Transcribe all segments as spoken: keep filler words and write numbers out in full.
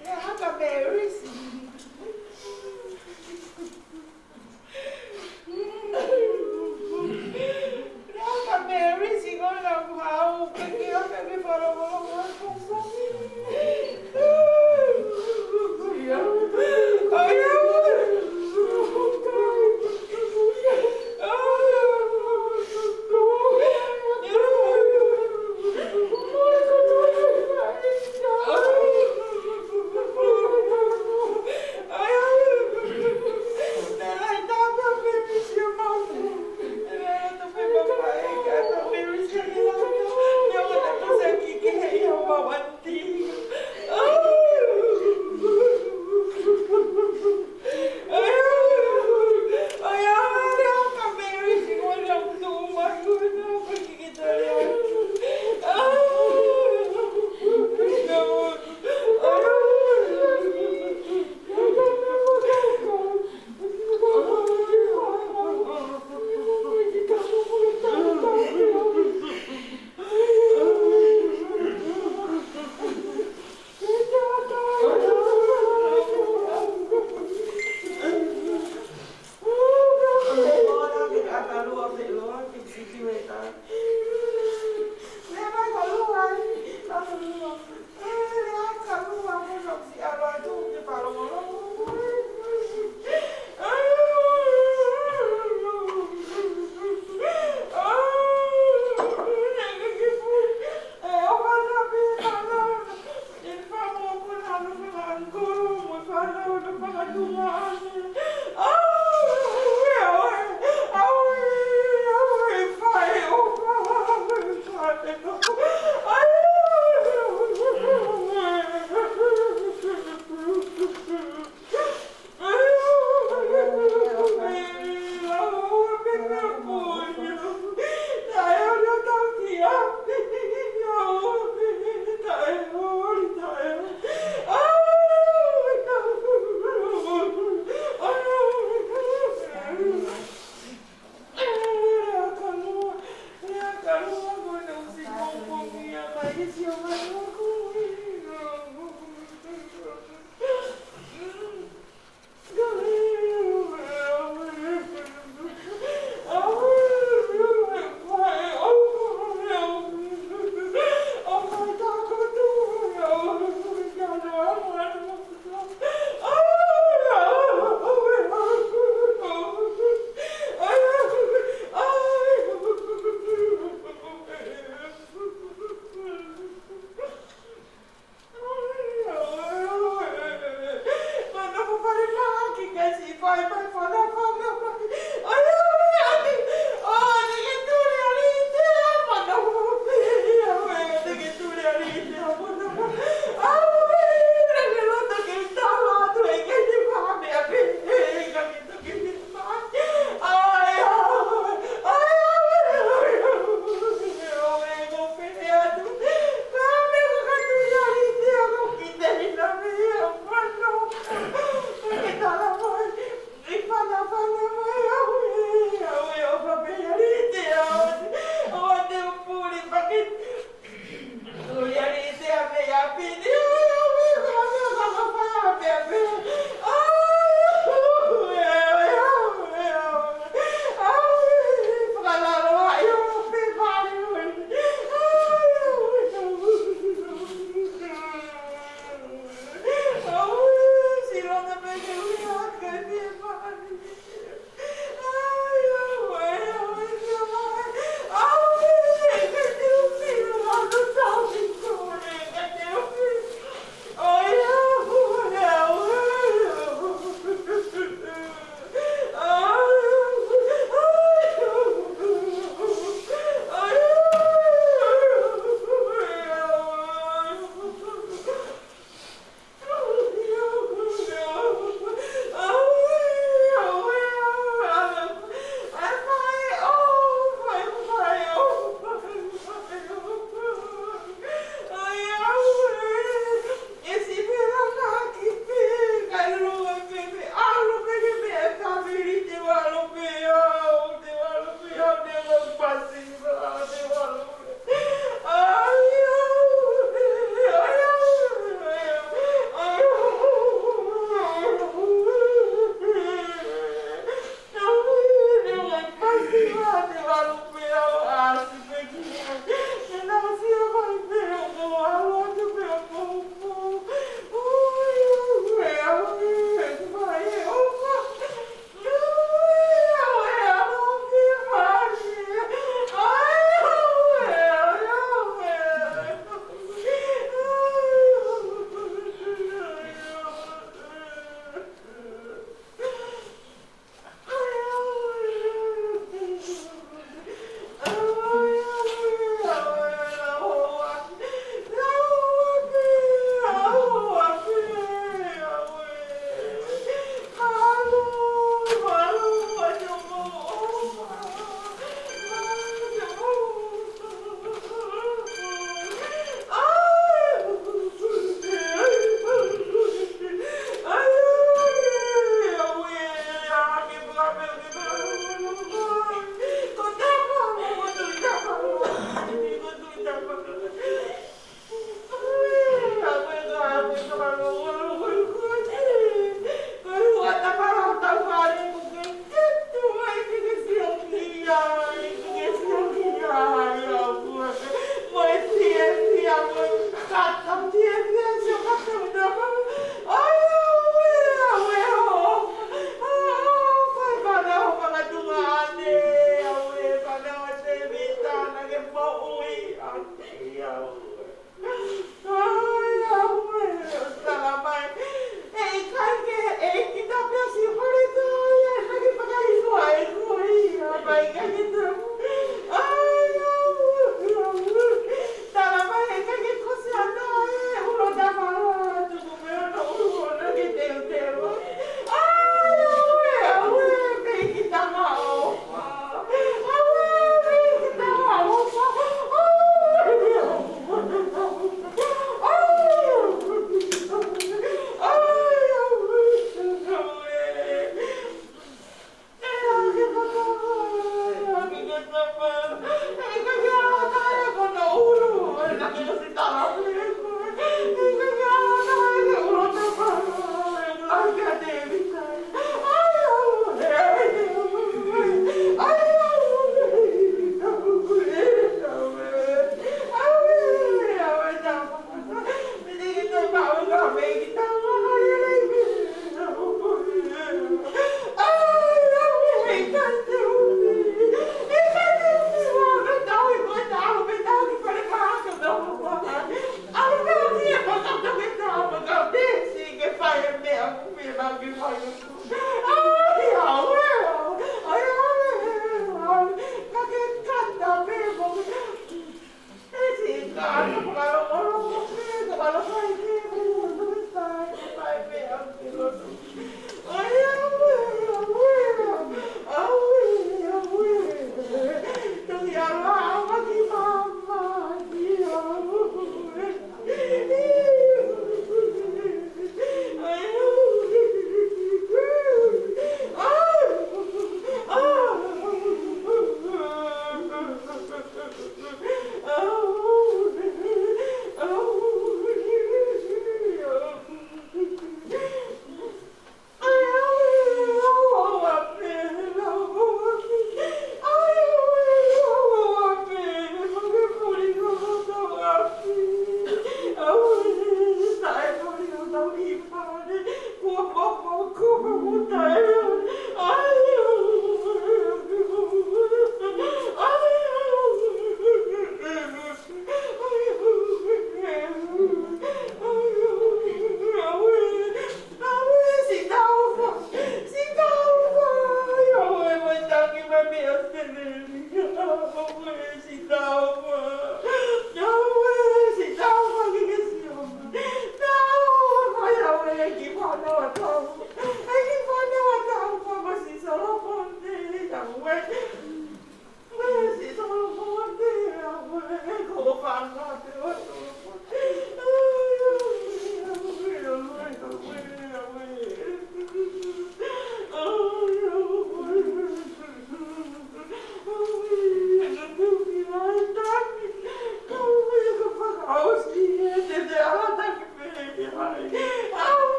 He haka Melisi. He haka Melisi ko ena kuo haʻu ke ki haka ki folofola.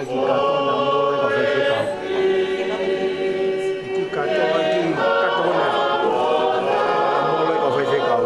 Ki kato na mole ka faifekau. Ki kato, ki kato na mole ka faifekau.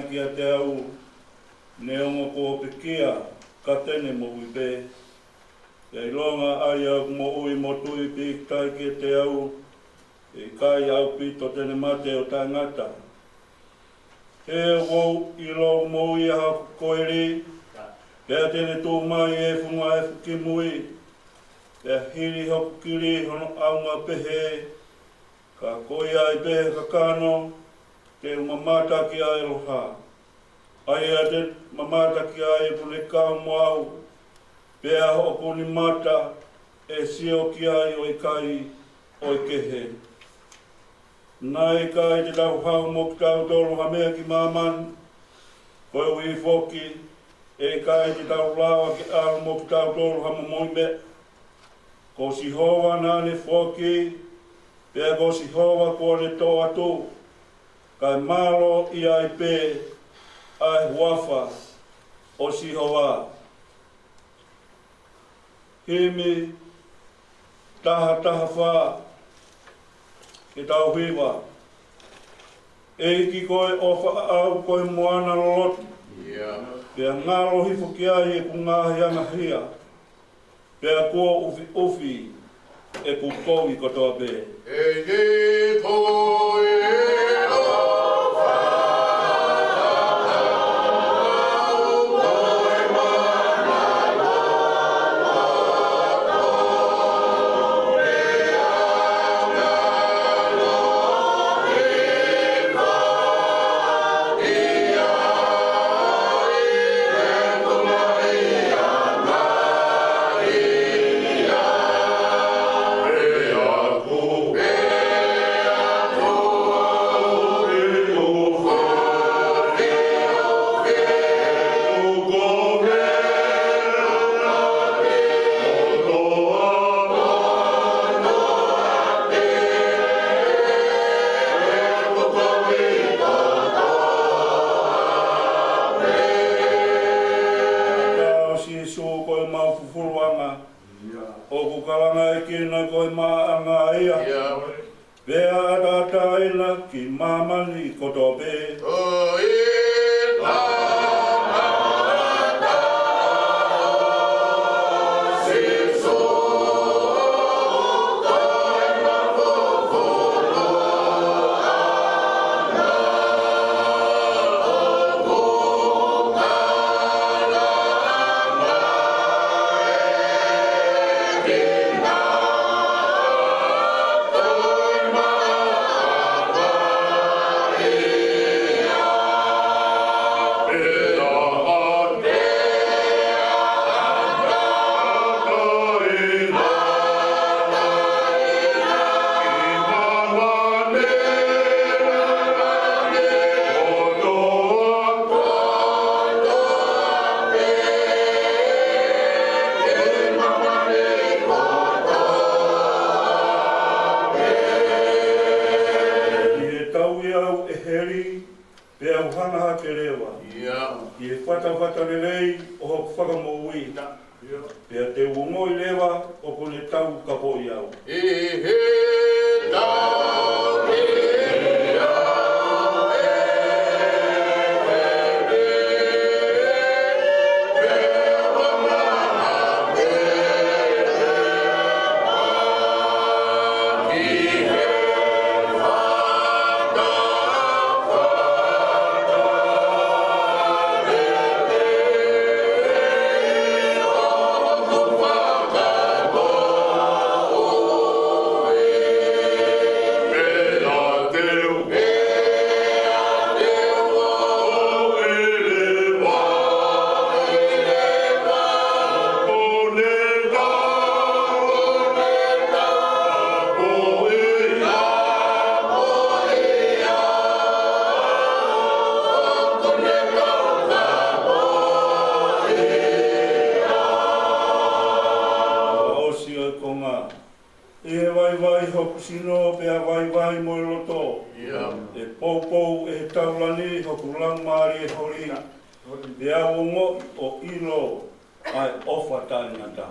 kiate au, neongo kuo pekia, ka te ne moʻui pē. ʻE ʻilonga ʻa ia ʻoku moʻui mo tui pīkitai kiate au, ʻe ʻikai ʻaupito te ne mate ʻo taʻengata. He ʻoku ou ʻilo ʻoku moʻui ʻa hoku koeli, pea te ne tuʻu mai he funga efu kimui, pea hili hoku kili hono ʻaunga pehē. Ka ko ia ai pē he kakano, te u mamata ki ai ʻaloha. ʻA ia te u mamata ki ai ʻoku ne kau mo au, pea hoku nimata ʻe sio ki ai ʻo ʻikai ʻo kehe. Naʻe ʻikai te tau haʻu mo kitautolu ha meʻa ki māmani, koeʻuhi foki, ʻe ʻikai te tau lava ke ʻalu mo kitautolu ha momoʻi meʻa. Ko Sihova naʻa ne foaki, pea ko Sihova kuo ne toʻo atu, kae mālō ʻi ai pē ʻa e huafa ʻo Sihova. Himi taha taha fā, ke tau hiva. ʻEiki ko e ʻofa ʻaʻau ko e moana loloto. Pea ngalo hifo ki ai ʻeku ngaahi angahia. Pea kuo ʻufiʻufi ʻeku kovi kotoa pē. ʻEiki ko e ʻofa ʻaʻau ko e moana loloto. Ka ʻo Sīsū ko e mau fufuluʻanga, ʻoku kalangaʻi kina ko e maʻaʻanga ia. Pea ʻataʻatā ina ki māmani kotoa pē. ʻI he tau ʻi au ʻe heli, pea u hanga hake leva. ʻI he fatafata lelei ʻo hoku fakamoʻui. Pea te u ongoʻi leva ʻoku ne taukapoʻi au. ʻI he tau ʻi au ʻe heli, pea u hanga hake leva. ʻI he ʻOsi ʻa e konga. ʻI he vaivai hoku sino pea vaivai mo e loto. ʻE poupou ʻe he taulani hoku laumālie holi. Pea u ongoʻi ʻo ʻilo ʻa e ʻofa taʻengata.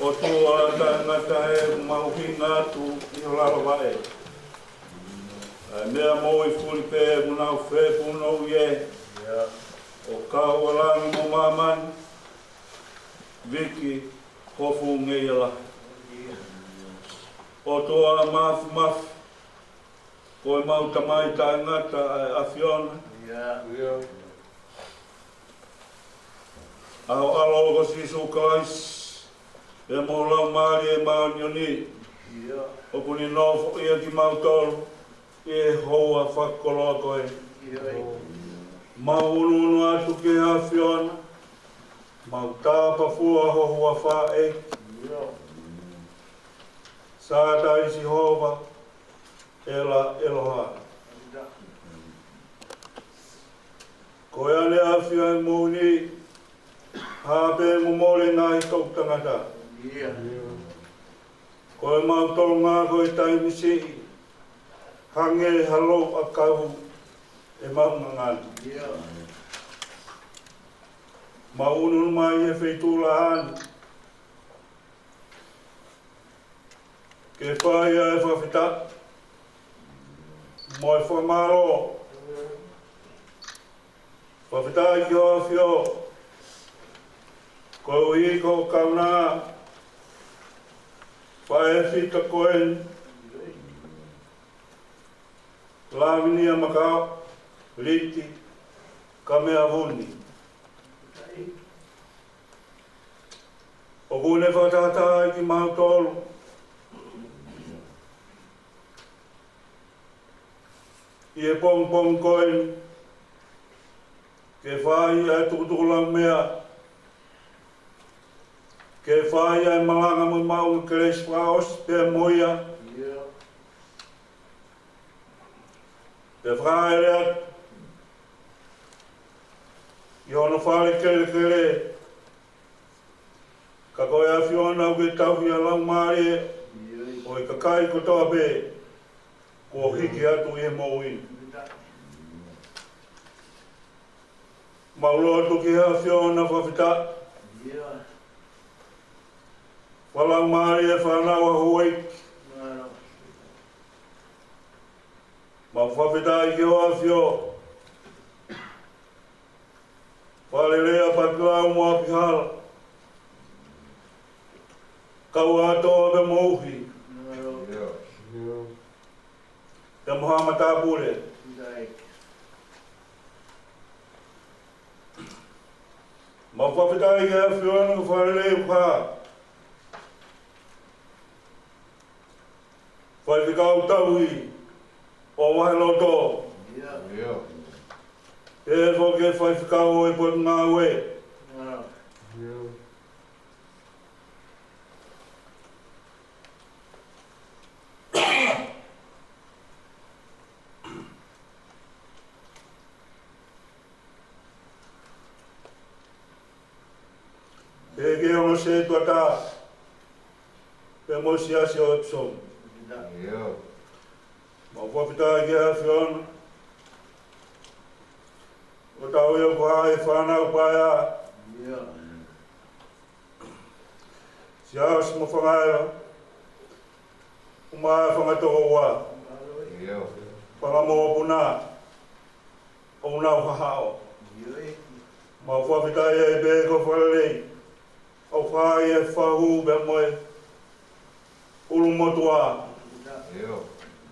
ʻOtua taʻengata, ʻoku mau hinga atu ʻi ho lalo vaʻe. ʻA e meʻa moʻui fuli pē ʻoku nau fepunou ʻi he ʻo kau ʻa langi mo māmani, viki ho fuʻu ngeia lahi. ʻOtua Māfimafi, ko ʻemau Tamai taʻengata ʻa e ʻAfiona. ʻA ho ʻAlo ko Sīsū Kalaisi, pea mo ho Laumālie Māʻoniʻoni, ʻoku ne nofoʻia kimautolu ʻi he houa fakakoloa ko eni. Mau ʻunuʻunu atu ki he ʻAfiona, mau tapafua ho huafa ē. Sātai Sihova, ʻEla ʻEloha. Ko e ʻAneafi ʻa e moʻui ni, hā pē mo mole ngaahi toʻutangata. Ko ʻemau tolonga ko e taimi siʻi, hangē ha lou ʻakau ʻemau ngangana. Mau ʻunuʻunu mai he feituʻu lahi ni ke fai ʻa e fakafetaʻi mo e fakamālō. Fakafetaʻi ki ho ʻAfio, koeʻuhi ko e kaunanga faʻē fita ko eni, Lavinia Makaʻo Liti Kameavuni, ʻoku ne fakatahatahaʻi kimautolu ʻi he pongipongi ko eni, ke fai ʻa e tukutukulaumea, ke fai ʻa e malanga mo e maʻu kelesi fakaʻosi pea mo ia. Pea fakaʻaʻele atu ʻi hono fale kelekele, ka ko e ʻAfiona ʻoku ke tauhi ʻa e laumālie ʻo e kakai kotoa pē kuo hiki atu ʻi he moʻui. Mau lotu ki he ʻAfiona fakafetaʻi, fakalaumālie e fānau ʻa houʻeiki. Mau fakafetaʻi ki ho ʻAfio, fakalelei ʻa Pakilau mo ʻApihala, kau atu pē mo Uhi, pea mo Haʻa Matāpule. Mau fakafetaʻi ki he ʻAfiona ko e fakalelei ʻoku hā, faifekau tauhi ʻo Vaheloto, pea foki e faifekau ʻo e Potungāue. Pea ki he ongo sētuata, pea mo e siasi ʻo Epsom. Mau fakafetaʻi ki he ʻAfiona, ʻo tau ʻi he fānau paea, Siaosi mo Fangaʻela, ʻUmaʻā Fangatokoua, Fangamōpuna, ʻoku nau hahaʻo. Mau fakafetaʻi ai pē ko e fakalelei ʻoku fai ʻe he fahu pea mo e ʻulumotuʻa,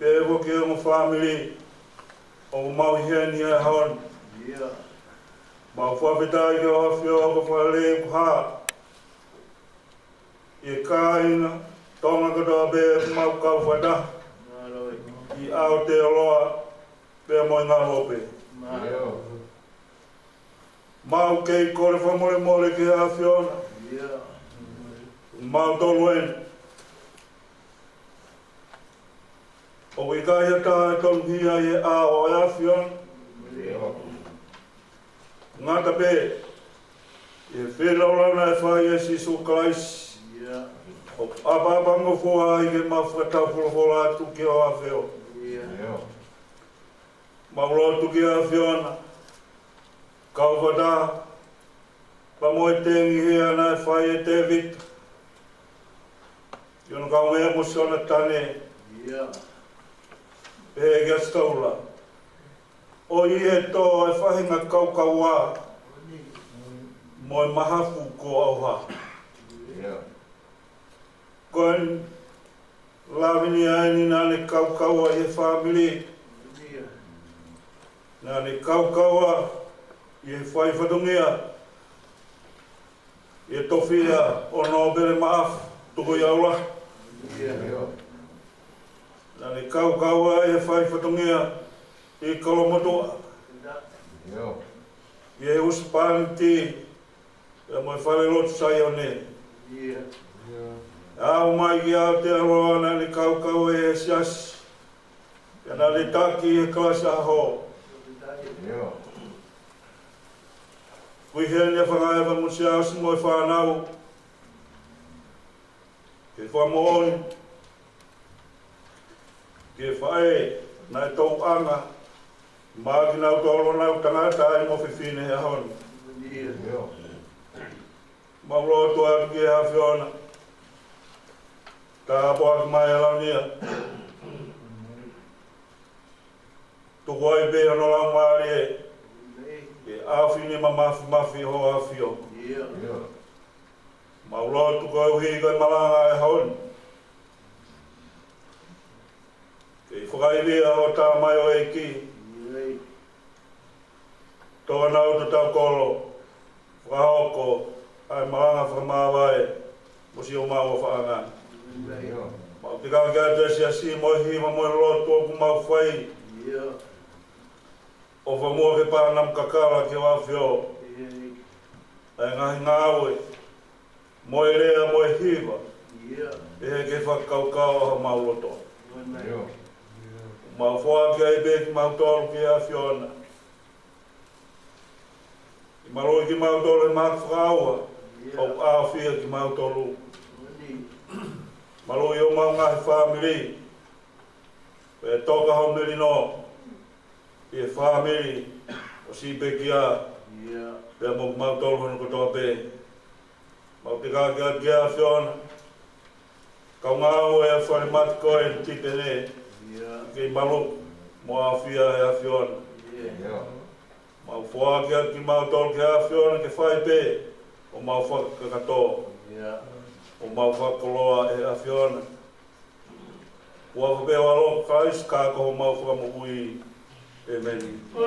pea foki e ongo fāmili ʻoku mau ʻi heni he ʻaho ni. Mau fakafetaʻi ki ho ʻAfio ko e fakalelei ʻoku hā ʻi he kāinga Tonga kotoa pē ʻoku mau kau fakataha ʻi Aotearoa pea mo e ngaahi ʻope. Mau kei kole fakamolemole ki he ʻAfiona, mautolu eni ʻoku ʻikai ha taha ʻe tonuhia ʻi he ʻao ʻo e ʻAfiona. Ngata pē ʻi he feilaulau naʻe fai ʻe Sīsū Kalaisi, ʻoku ʻapaʻapangofua ai ke mau fakataufolofola atu ki ho ʻAfio. Mau lotu ki he ʻAfiona, kau fakataha pea mo e tengihia naʻe fai ʻe Tēvita, Ki hono kaungā mo Sionatane, pehē kia Sitaula, ʻoiauē, tō e faʻahinga kaukaua mo e mahafu kuo ʻauha. Ko e lāvini ʻeni naʻa ne kaukaua ʻi he fāmili. Naʻa ne kaukaua ʻi he fai fatongia. ʻI he tofiʻa ʻo Nōpele Maʻafu Tukuiaula. Naʻa ne kaukaua ʻi he fai fatongia ʻi Kolomotuʻa. ʻI he husepāniti, pea mo e falelotu Saione. ʻAho mai ki Aotearoa naʻa ne kaukaua ʻi he siasi. Pea naʻa ne taki ʻi he kalasi ʻaho. Kui heni ʻa Fangaiva mo Siaosi mo e fānau ke fakamoʻoni ki he faʻē naʻe touʻanga maʻa kinautolu honau tangata ai mo fefine he ʻaho ni. Mau lotu atu ki he ʻAfiona, tāpuaki mai ʻa Launia. Tuku ai pē hono laumālie ke ʻafio ni mamafimafi ʻi ho ʻafio. Mau lotu koeʻuhi ko e malanga ʻo e ʻaho ni. Ke fakaivia ho tamaioʻeiki, tō honau tō taukolo, fakahoko ʻa e malanga fakamāvae mo siʻomau ʻofaʻanga. Mau tekaki atu e siasi mo e hiva mo e lotu ʻoku mau fai ʻo fakamuʻa ke panam kakala ki ho ʻAfio ʻa e ngaahi ngāue mo e lea mo e hiva. Pehē ki he fakakaukau ʻa homau loto. Mau foaki ai pē kimautolu ki he ʻAfiona. Ke maluʻi kimautolu he mahaki fakaʻauha ʻoku ʻafio kimautolu. Maluʻi homau ngaahi fāmili. Pea toka ho melino ʻi he fāmili ʻo Sipekia, pea mo kimautolu hono kotoa pē. Mau tekaki atu ki he ʻAfiona kau ngāue ʻa e falemate ko e tipene, ke maluʻi mo ʻafio he ʻAfiona. Mau foaki atu kimautolu ki he ʻAfiona ke fai pē homau fakakakato, homau fakakoloa ʻe he ʻAfiona. Kuo fai pē ʻa e ʻaloʻofa ʻa Kalaisi ko homau Fakamoʻui. ʻĒmeni. Ko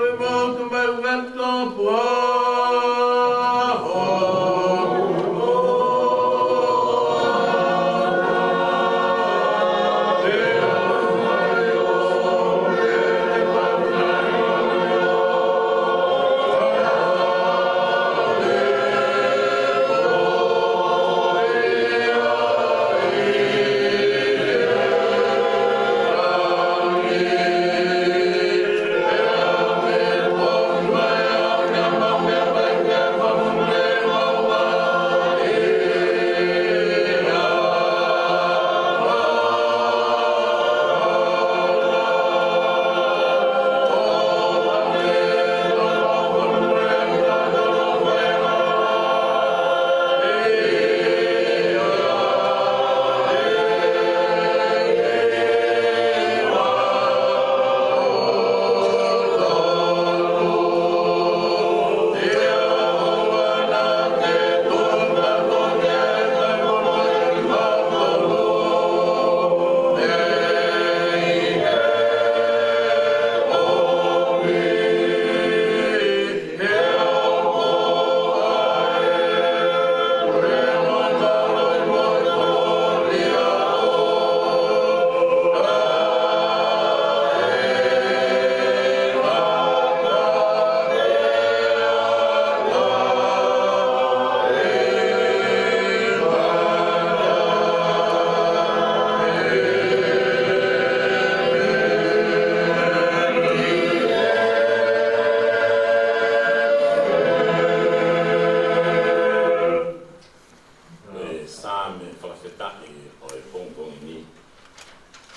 e Saame fakafetaʻi ʻo e pongipongi ni,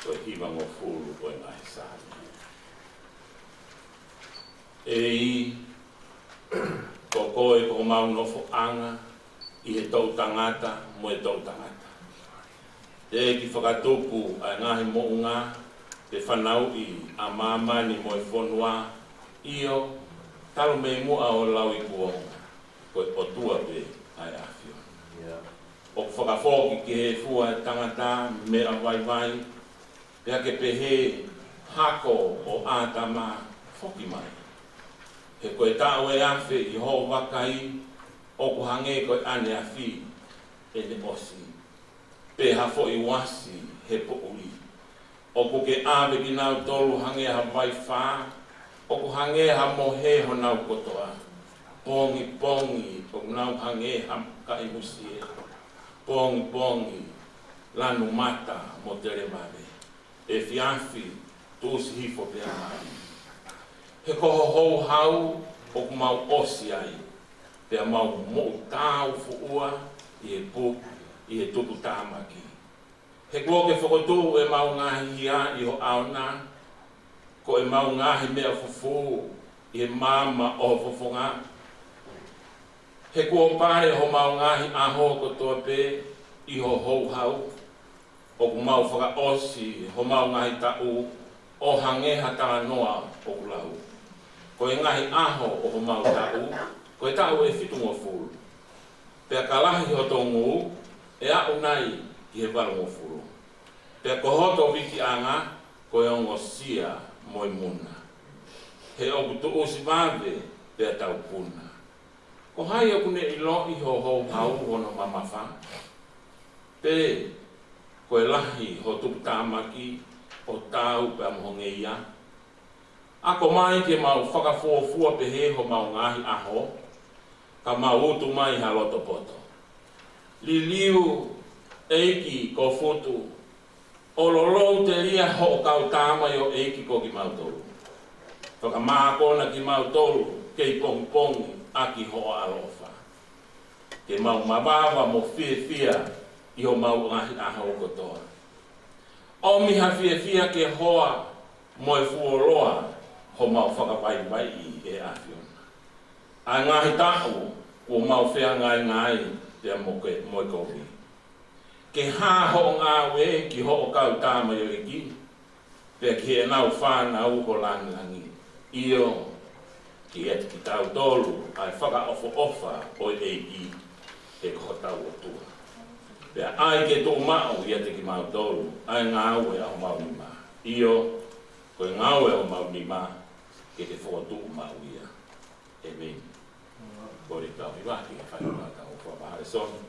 ko e hivangofulu ʻo e ngaahi Saame. ʻEiki, ko koe ko homau nofoʻanga ʻi he toʻutangata mo e toʻutangata. Teʻeki fakatupu ʻa e ngaahi moʻunga, pe fanauʻi ʻa māmani mo e fonua, ʻio, talu mei muʻa ʻo lauikuonga, ko e ʻOtua pē ʻa e ʻAfiona. ʻIo. ʻOku fakafoki ki he efu ʻa e tangata meʻa vaivai, pea ke pehē, hako ʻo ʻĀtama, foki mai. He ko e taʻu ʻe afe ʻi hoʻo vakai, ʻoku hangē ko e ʻaneafi ʻene ʻosi, pe ha foʻi uasi he poʻuli. ʻOku ke ʻave kinautolu hangē ha vaifā, ʻoku hangē ha mohe honau kotoa. Pongipongi ʻoku nau hangē ha kaʻimusie. Pongipongi lanu mata mo televave. Efiafi tuʻusi hifo pea mai. He ko ho houhau ʻoku mau ʻosi ai, pea mau moʻutāufuʻua ʻi he pu-, ʻi he tuputāmaki. He kuo ke fokotuʻu ʻemau ngaahi hia ʻi ho ʻao na, ko ʻemau ngaahi meʻa fufū ʻi he maama ʻo ho fofonga. He kuo pale homau ngaahi ʻaho kotoa pē ʻi ho houhau. ʻOku mau fakaʻosi homau ngaahi taʻu ʻo hangē ha talanoa ʻoku lau. Ko e ngaahi ʻaho ʻo homau taʻu, ko e taʻu ʻe fitungofulu. Pea ka lahi ho tongū, ʻe aʻu nai ki he valungofulu. Pea ko hoto vikiʻanga, ko e ongosia mo e muna. He ʻoku tuʻusi vave pea taupuna. Ko hai ʻoku ne ʻiloʻi ho houhau hono mamafa? Pe ko e lahi ho tuputāmaki ʻo taau pea mo ho ngeia? Ako mai ke mau fakafuofua pehē homau ngaahi ʻaho, ka mau utu mai ha loto poto. Liliu, ʻEiki ko Futu, ʻo lolou telia hoʻo kau tamaioʻeiki ko kimautolu. Fakamākona kimautolu kei pongipongi ʻaki hoʻo ʻaloʻofa. Ke mau mavava mo fiefia ʻi homau ngaahi ʻaho kotoa. ʻOmi ha fiefia ke hoa mo e fuoloa homau fakavaivaiʻi, ʻe ʻAfiona. ʻA e ngaahi taʻu kuo mau feangaingai pea mo ke, mo e kovi. Ke hā hoʻo ngāue ki hoʻo kau tamaioʻeiki, pea ki heʻenau fānau ho langilangi. ʻIo, ke ʻiate kitautolu ʻa e fakaʻofoʻofa ʻo e ʻEiki, he ko hotau ʻOtua. Pea ʻai ke tuʻumaʻu ʻiate kimautolu ʻa e ngāue ʻa homau nima. ʻIo, ko e ngāue ʻa homau nima, ke ke fokotuʻu maʻu ia. ʻĒmeni. Kole kau hiva ke fai ʻa e tau fakahā lēsoni.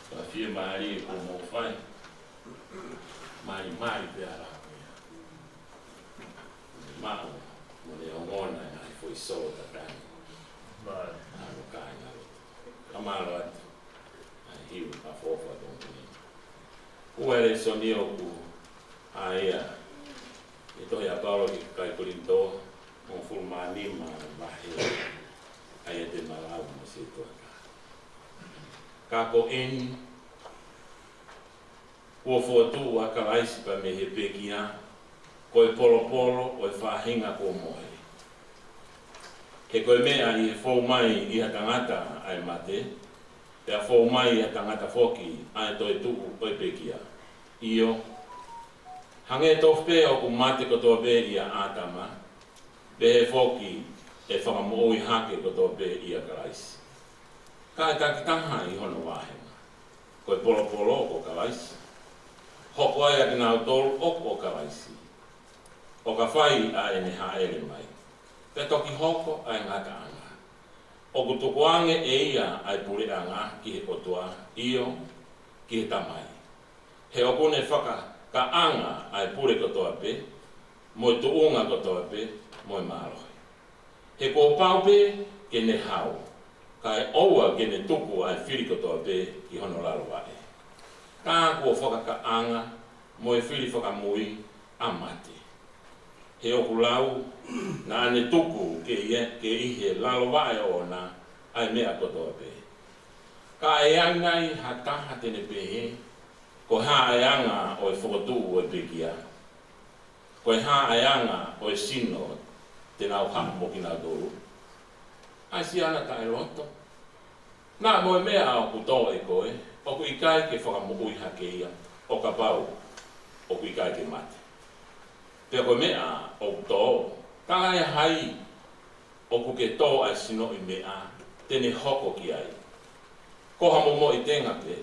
Ka fiemālie kuo mou fai. Malimali pē ʻa e lau ko ia. Maʻu mo ne ongona e ngaahi foʻi solo tatau. Mālie. ʻA hono kāinga lotu. Ka mālō atu. ʻA e hiu ka fofa tō mene. Ko e lēsoni ʻoku ʻa ia ʻi he tohi ʻa Paula ki he kakai Kolinitō, hongofulu mā nima vahe, ʻa ia te ma lau mo sētuata. Ka ko eni, kuo fokotuʻu ʻa Kalaisi pea mei he pekia, ko e polopolo ʻo e faʻahinga kuo mohe. He ko e meʻa ʻi he fou mai ʻi ha tangata ʻa e mate, pea fou mai ʻi ha tangata foki ʻa e toetuʻu ʻo e pekia. ʻIo, hangē tofu pē ʻoku mate kotoa pē ʻia ʻĀtama, pehē foki ʻe fakamoʻui hake kotoa pē ʻia Kalaisi. Ka ʻe takitaha ʻi hono vāhenga. Ko e polopolo ko Kalaisi. Hoko ai ʻa kinautolu ʻoku ʻo Kalaisi, ʻo ka fai ʻa ʻene hāʻele mai, pea toki hoko ʻa e ngataʻanga. ʻOku tukuange ʻe ia ʻa e puleʻanga ki he ʻOtua, ʻio, ki he Tamai. He ʻoku ne fakakaʻanga ʻa e pule kotoa pē, mo e tuʻunga kotoa pē, mo e mālohi. He kuo pau pē ke ne hao, kae ʻoua ke ne tuku ʻa e fili kotoa pē ki hono lalo vaʻe. Tā kuo fakakaʻanga mo e fili fakamui ʻa mate. He ʻoku lau, naʻa ne tuku ke ʻi he, ke ʻi he lalo vaʻe ʻoʻona ʻa e meʻa kotoa pē. Ka ʻe ʻi ai nai ha taha te ne pehē, ko e hā ʻa e anga ʻo e fokotuʻu ʻo e pekia? Ko e hā ʻa e anga ʻo e sino te nau haʻu mo kinautolu? ʻA e siana taʻeloto. Naʻa mo e meʻa ʻoku tō ʻe koe, ʻoku ʻikai ke fakamoʻui hake ia, ʻo kapau ʻoku ʻikai ke mate. Pea ko e meʻa ʻoku tō, talaʻehai ʻoku ke tō ʻa e sinoʻi meʻa te ne hoko ki ai? Ko ha momoʻi tenga pē,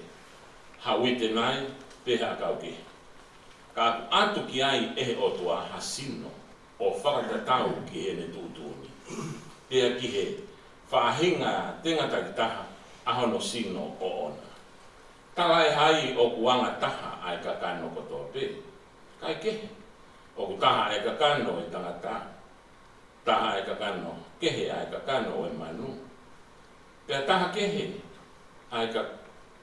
ha uite nai, pe ha ʻakau kehe. Ka ʻoku ʻatu ki ai ʻe he ʻOtua ha sino ʻo fakatatau ki heʻene tuʻutuʻuni, pea ki he faʻahinga tenga takitaha ʻa hono sino ʻoʻona. Talaʻehai ʻoku anga taha ʻa e kakano kotoa pē? Kae kehe, ʻoku taha ʻa e kakano ʻo e tangata, taha ʻa e kakano kehe ʻa e kakano ʻo e manu, pea taha kehe ʻa e ka-,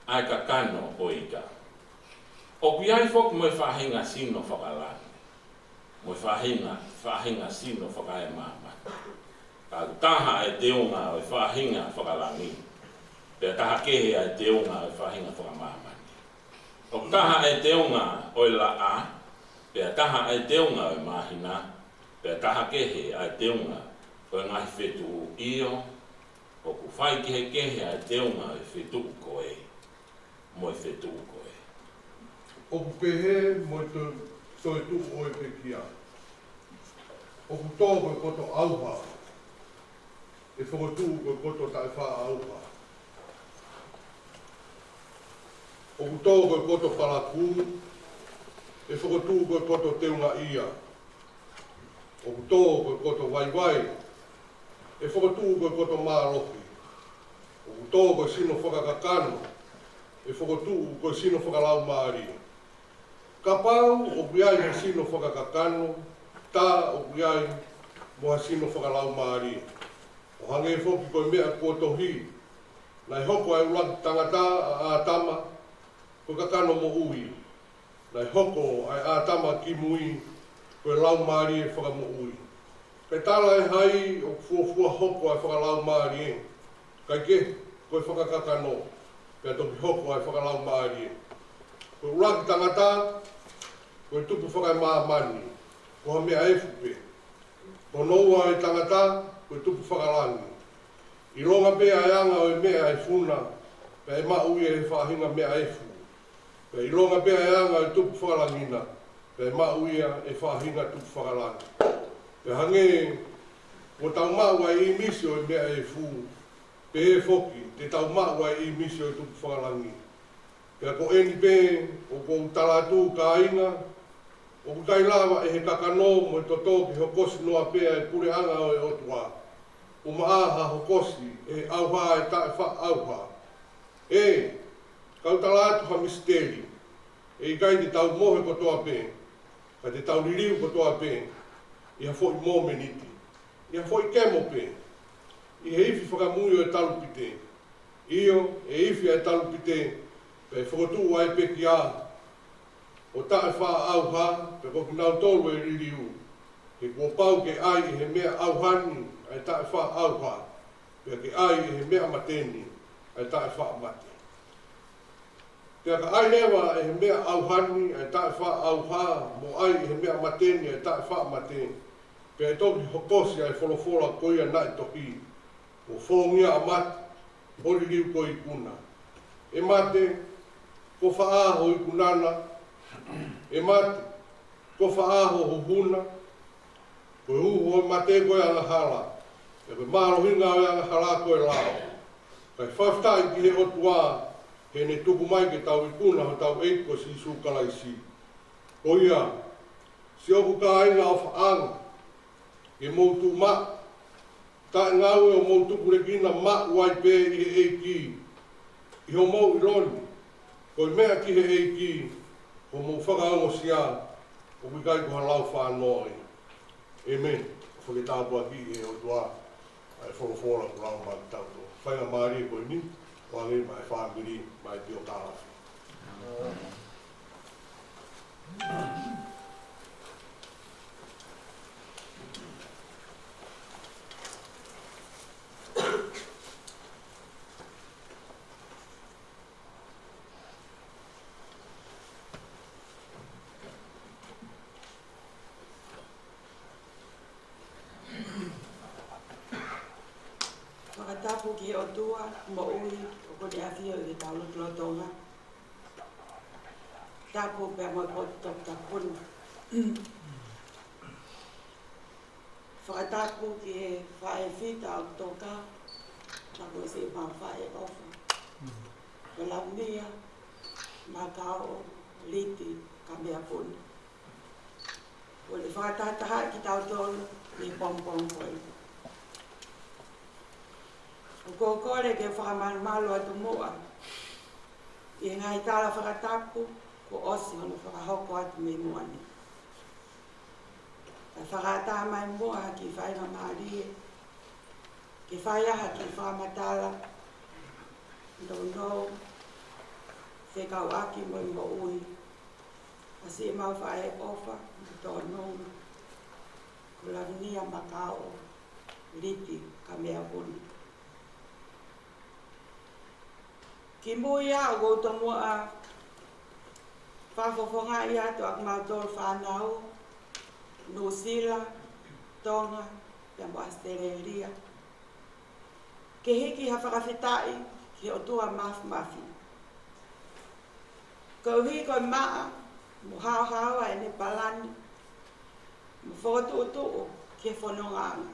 ʻa e kakano ʻo e ika. ʻOku ʻi ai foki mo e faʻahinga sino fakalangi, mo e faʻahinga, faʻahinga sino fakaemāmani. Ka ʻoku taha ʻa e teunga ʻo e faʻahinga fakalangi, pea taha kehe ʻa e teunga ʻo e faʻahinga fakamāmani. ʻOku taha ʻa e teunga ʻo e laʻā, pea taha ʻa e teunga ʻo e māhina, pea taha kehe ʻa e teunga ʻo e ngaahi fetuʻu. ʻIo, ʻoku faikehekehe ʻa e teunga ʻo e fetuʻu ko ē mo e fetuʻu ko ē. ʻOku pehē mo e to-, toetuʻu ʻo e pekia. ʻOku tō ko e poto ʻauha, ʻe fokotuʻu ko e poto taʻefaʻaʻauha. ʻOku tō ko e poto palakū, ʻe fokotuʻu ko e poto teungaʻia. ʻOku tō ko e poto vaivai, ʻe fokotuʻu ko e poto mālohi. ʻOku tō ko e sino fakakakano, ʻe fokotuʻu ko e sino fakalaumālie. Kapau ʻoku ʻi ai ha sino fakakakano, tā ʻoku ʻi ai mo ha sino fakalaumālie. ʻO hangē foki ko e meʻa kuo tohi, naʻe hoko ʻa e ʻuluaki tangata, ʻa ʻĀtama, ko e kakano moʻui. Naʻe hoko ʻa e ʻĀtama kimui ko e laumālie fakamoʻui. Kae talaʻehai ʻoku fuofua hoko ʻa e fakalaumālie, kae kehe, ko e fakakakano, pea toki hoko ʻa e fakalaumālie. Ko e ʻuluaki tangata, ko e tupu fakaemāmani, ko ha meʻa efu pē. Ko hono ua ʻa e tangata, ko e tupu fakalangi. ʻIlonga pē ʻa e anga ʻo e meʻa ʻe funa, pea ʻe maʻu ia ʻe he faʻahinga meʻa efu. Pea ʻilonga pē ʻa e anga ʻo e tupu fakalangi na, pea ʻe maʻu ia ʻe he faʻahinga tupu fakalangi. Pea hangē kuo tau maʻu ʻa e ʻīmisi ʻo e meʻa ʻe fū, pehē foki te tau maʻu ʻa e ʻīmisi ʻo e tupu fakalangi. Pea ko eni pē ʻoku ou tala atu, kāinga, ʻoku ʻikai lava ʻe he kakano mo e toto ke hokosi noa pē ʻa e puleʻanga ʻo e ʻOtua. ʻUmaʻā ha hokosi ʻe he ʻauha ʻa e taʻefaʻaʻauha. ʻE, Kau tala atu ha misiteli, ʻe ʻikai te tau mohe kotoa pē, ka te tau liliu kotoa pē, ʻi ha foʻi momeniti, ʻi ha foʻi kemo pē, ʻi he ifi fakamui ʻo e talupite. ʻIo, ʻe ifi ʻa e talupite, pea ʻe fokotuʻu ʻa e pekia ʻo taʻefaʻaʻauha, pea ko kinautolu ʻe liliu. He kuo pau ke ʻai ʻe he meʻa ʻauha ni ʻa e taʻefaʻaʻauha, pea ke ʻai ʻe he meʻa mate ni ʻa e taʻefaʻamate. Pea ka ʻai leva ʻe he meʻa ʻauha ni ʻa e taʻefaʻaʻauha, mo ʻai ʻe he meʻa mate ni ʻa e taʻefaʻamate, pea ʻe toki hokosi ʻa e folofola ko ia naʻe tohi, ʻo fōngia ʻa mate, ʻo liliu ko e ikuna. ʻE mate, ko fē ʻa ho ikuna na? ʻE mate, ko fē ʻa ho huhu na? Ko e huhu ʻo e mate ko e angahala, pea ko e mālohinga ʻo e angahala ko e lao. Kae fakafetaʻi ki he ʻOtua, he ne tuku mai ke tau ikuna hotau ʻEiki ko Sīsū Kalaisi. Ko ia, siʻoku kāinga ʻofaʻanga, ke mou tuʻu maʻu, taʻengaue ʻo mou tukulekina maʻu ai pē ʻi he ʻEiki, ʻi hoʻomou ʻilo ni, ko e meʻa ki he ʻEiki, ko hoʻomou fakaongosia, ʻoku ʻikai ko ha lau fānoa ia. ʻĒmeni. Fakatāpuakiʻi ʻe he ʻOtua ʻa e folofola kuo lau maʻa kitautolu. Faingamālie ko eni, ʻo hangē mai fāmili, mai pio kāfi. Fakatapu ki he ʻOtua moʻui ʻoku ne ʻafio ʻi hotau lotolotonga. Tapu pea mo e potu toputapu ni. Fakatapu ki he faʻē Fita ʻOkatoka, tapu siʻemau faʻē ʻofa, ko Lavinia Makaoʻo Liti Kameapuni. Kuo ne fakatahatahaʻi kitautolu ʻi he pongipongi ko eni. ʻOku ou kole ke fakamalumalu atu muʻa ʻi he ngaahi tala fakatapu kuo ʻosi hono fakahoko atu mei muʻa ni. Kae fakaʻatā mai muʻa ha kiʻi faingamālie ke fai ai ha kiʻi fakamatala nounou fekauʻaki mo e moʻui ʻa siʻemau faʻē ʻofa mo e tōnounou, ko Lavinia Makaoʻo Liti Kameapuni. Kimui ia ʻoku ou tomuʻa fakafofongaʻi atu ʻa kimautolu fānau Nuʻusila, Tonga, pea mo ʻAositelēlia, ke hiki ha fakafetaʻi ki he ʻOtua Māfimafi, koeʻuhi ko e maʻa mo haohaoa ʻene palani mo fokotuʻutuʻu ki he fonongaʻanga,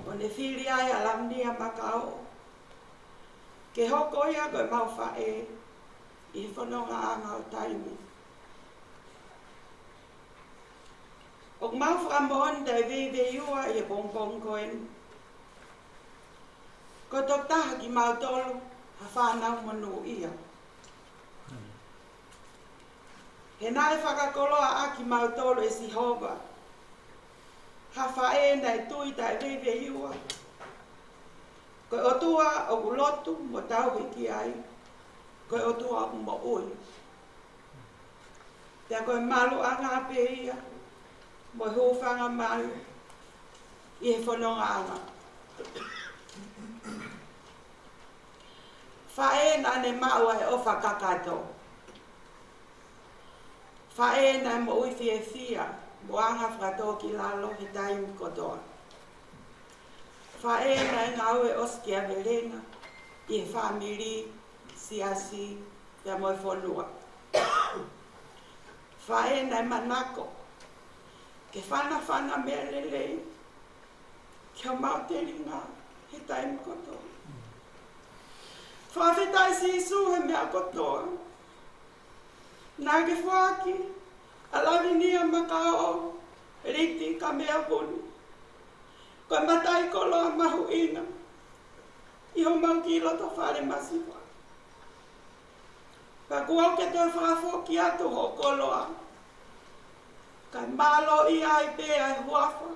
ʻo ne fili ai ʻa Lavinia Makaoʻo ke hoko ia ko ʻemau faʻē ʻi he fonongaʻanga ʻo taimi. ʻOku mau fakamoʻoni taʻeveiveiua ʻi he pongipongi ko eni, ko e tokotaha kimautolu ha fānau monūʻia. He naʻe fakakoloaʻaki kimautolu ʻe Sihova ha faʻē naʻe tui taʻeveiveiua, ko e ʻOtua ʻoku lotu mo tauhi ki ai, ko e ʻOtua ʻoku moʻui. Pea ko e maluʻanga pē ia mo e hūfanga malu ʻi he fonongaʻanga. Faʻē naʻa ne maʻu ʻa e ʻofa kakato. Faʻē naʻe moʻui fiefia mo anga fakatōkilalo he taimi kotoa. Faʻē naʻe ngāue ʻosikiavelenga ʻi he fāmili, siasi, pea mo e fonua. Faʻē naʻe manako ke fanafana meʻa lelei ki homau telinga he taimi kotoa. Fakafetaʻi Sīsū he meʻa kotoa. Naʻa ke foaki ʻa Lavinia Makaoʻo Liti Kameapuni ko e mataʻikoloa mahuʻinga ʻi homau kiʻi loto fale masiva. Ka kuo ke toe fakafoki atu hoʻo koloa, kae mālōʻia ai pē ʻa e huafa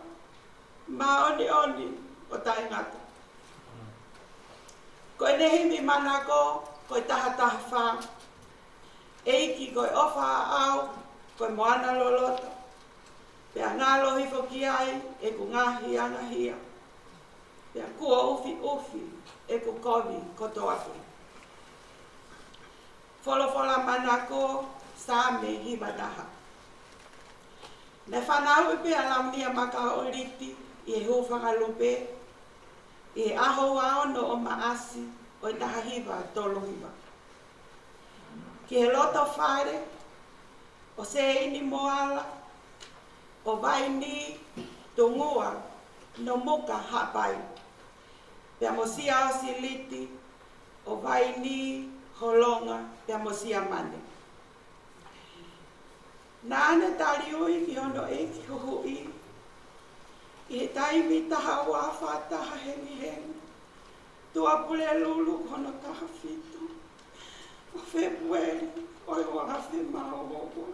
māʻoniʻoni ʻo taʻengata. Ko ʻene himi manako ko e taha taha fā. ʻEiki ko e ʻofa ʻaʻau, ko e moana loloto, pea ngalo hifo ki ai ʻeku ngaahi angahia, pea kuo ʻufiʻufi ʻeku kovi kotoa pē. Folofola manako, Saame hiva taha. Naʻe fanauʻi pē ʻa Lavenia Makaoʻoliti ʻi he hūfanga lupe, ʻi he ʻaho ua ono ʻo Maʻasi ʻo e taha hiva tolu hiva, ki he loto fale ʻo Sēini Moala, ʻo Vaini Tungua Nomuka Haʻapai, pea mo Siaosi Liti, ʻo Vaini Holonga, pea mo Siamane. Naʻa ne taliui ki hono ʻeiki huhuʻi ʻi he taimi taha ua afe taha hengihengi, Tuʻapulelulu hono taha fitu ʻo Fēpueli ʻo e ua afe mā ua.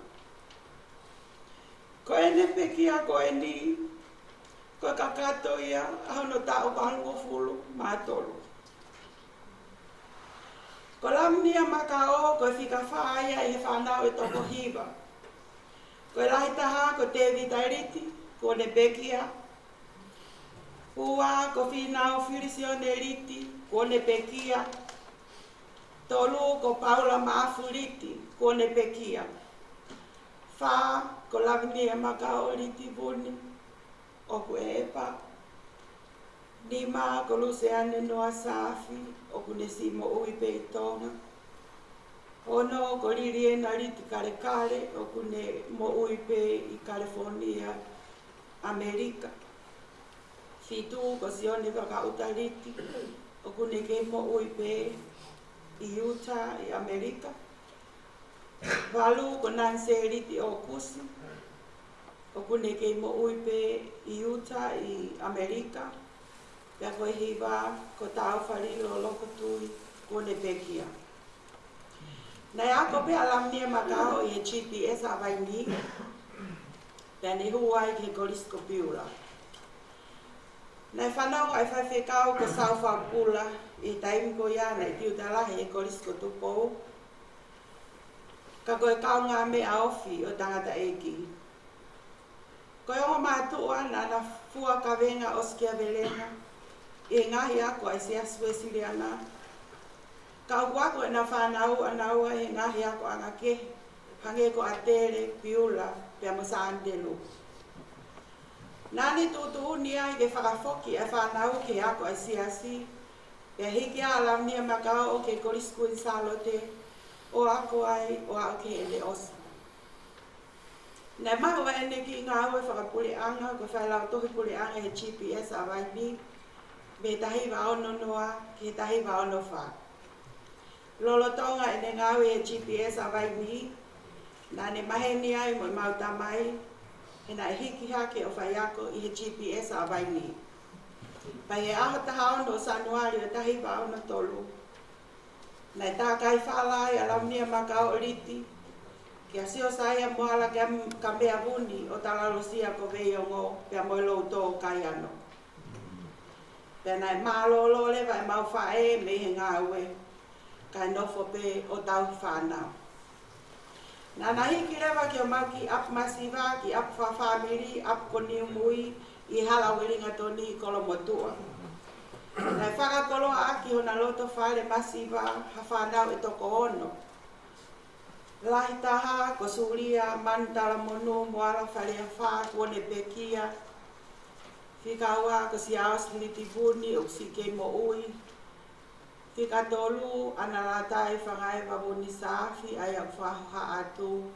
Ko ʻene pekia ko eni, ko e kakato ia ʻa hono taʻu valungofulu mā tolu. Ko Lavenia Makaoʻo ko e fika fā ia ʻi he fānau ʻe toko hiva. Ko e lahi taha ko Tēvita Liti, kuo ne pekia. Ua ko Fīnau Filisione Liti, kuo ne pekia. Tolu ko Paula Maʻafu Liti, kuo ne pekia. Fā ko Lavenia Makaoʻo Liti Vuni, ʻoku ʻepa. Nima ko Luseane Noa Saafi, ʻoku ne siʻi moʻui pē ʻi Tonga. Ono ko Liliena Liti Kalekale, ʻoku ne moʻui pē ʻi California, ʻAmelika. Fitu ko Sione Vakaʻuta Liti, ʻoku ne kei moʻui pē ʻi Utah ʻi ʻAmelika. Valu ko Nansē Liti ʻOkusi, ʻoku ne kei moʻui pē ʻi Utah ʻi ʻAmelika. Pea ko e hiva ko Taufa Lilo Lokotui, kuo ne pekia. Naʻe ako pē ʻa Lavenia Makaoʻo ʻi he G P S ʻa Vaini, pea ne hū ai ki he Kolisi ko Piula. Naʻe fanongo ʻa e faifekau ko Sau Fakapula ʻi he taimi ko ia naʻe tiuta lahi he Kolisi ko Tupou, ka ko e kaungāmeʻa ofi ʻo e tangataʻeiki. Ko e ongo mātuʻa naʻa na fua kavenga ʻosikiavelenga ʻi he ngaahi ako ʻa e Siasi Uēsiliana. Ka ʻoku ako ʻena fānau ʻanaua he ngaahi akoʻanga kehe, hangē ko ʻAtele, Piula, pea mo Sānitelū. Naʻa ne tuʻutuʻuni ai ke fakafoki ʻa e fānau ki he ako ʻa e Siasi, pea hiki ʻa Lavenia Makaoʻo ki he Kolisi Kuini Sālote ʻo ako ai ʻo aʻu ki heʻene ʻosi. Naʻe maʻu ʻa ʻene kiʻi ngāue fakapuleʻanga ko e failautohi puleʻanga he G P S ʻa Vaini, mei he taha hiva ono noa ki he taha hiva ono fā. Lolotonga ʻene ngāue he G P S ʻa Vaini, naʻa ne maheni ai mo ʻemau tamai, he naʻe hiki hake ʻo faiako ʻi he G P S ʻa Vaini. Pea ʻi he ʻaho taha ono ʻo Sānuali ʻo e taha hiva ono tolu, naʻe tākai fala ai ʻa Lavenia Makaoʻo Liti kia Siosaia Moala Kam-, Kamea Vuni ʻo Talalosia ko Veiongo, pea mo e loutō Kaiano. Pea naʻe mālōlō leva ʻemau faʻē mei he ngāue, kae nofo pē ʻo tauhi fānau. Naʻa na hiki leva ki homau kiʻi ʻapi masiva, kiʻi ʻapi fakafāmili, ʻapi ko Niumui, ʻi Hala ʻo Uelingatoni, Kolomotuʻa. Naʻe fakakoloa ʻaki hona loto fale masiva ha fānau ʻe toko ono. Lahi taha ko Sulia Manu Talamonū Moala Faleafā, kuo ne pekia. Fika ua ko Siaosi Liti Vuni, ʻoku siʻi kei moʻui. Fika tolu, ʻAna Lātai Fangaeva Vuni Saafi, ʻa ia ʻoku fakahoha atu.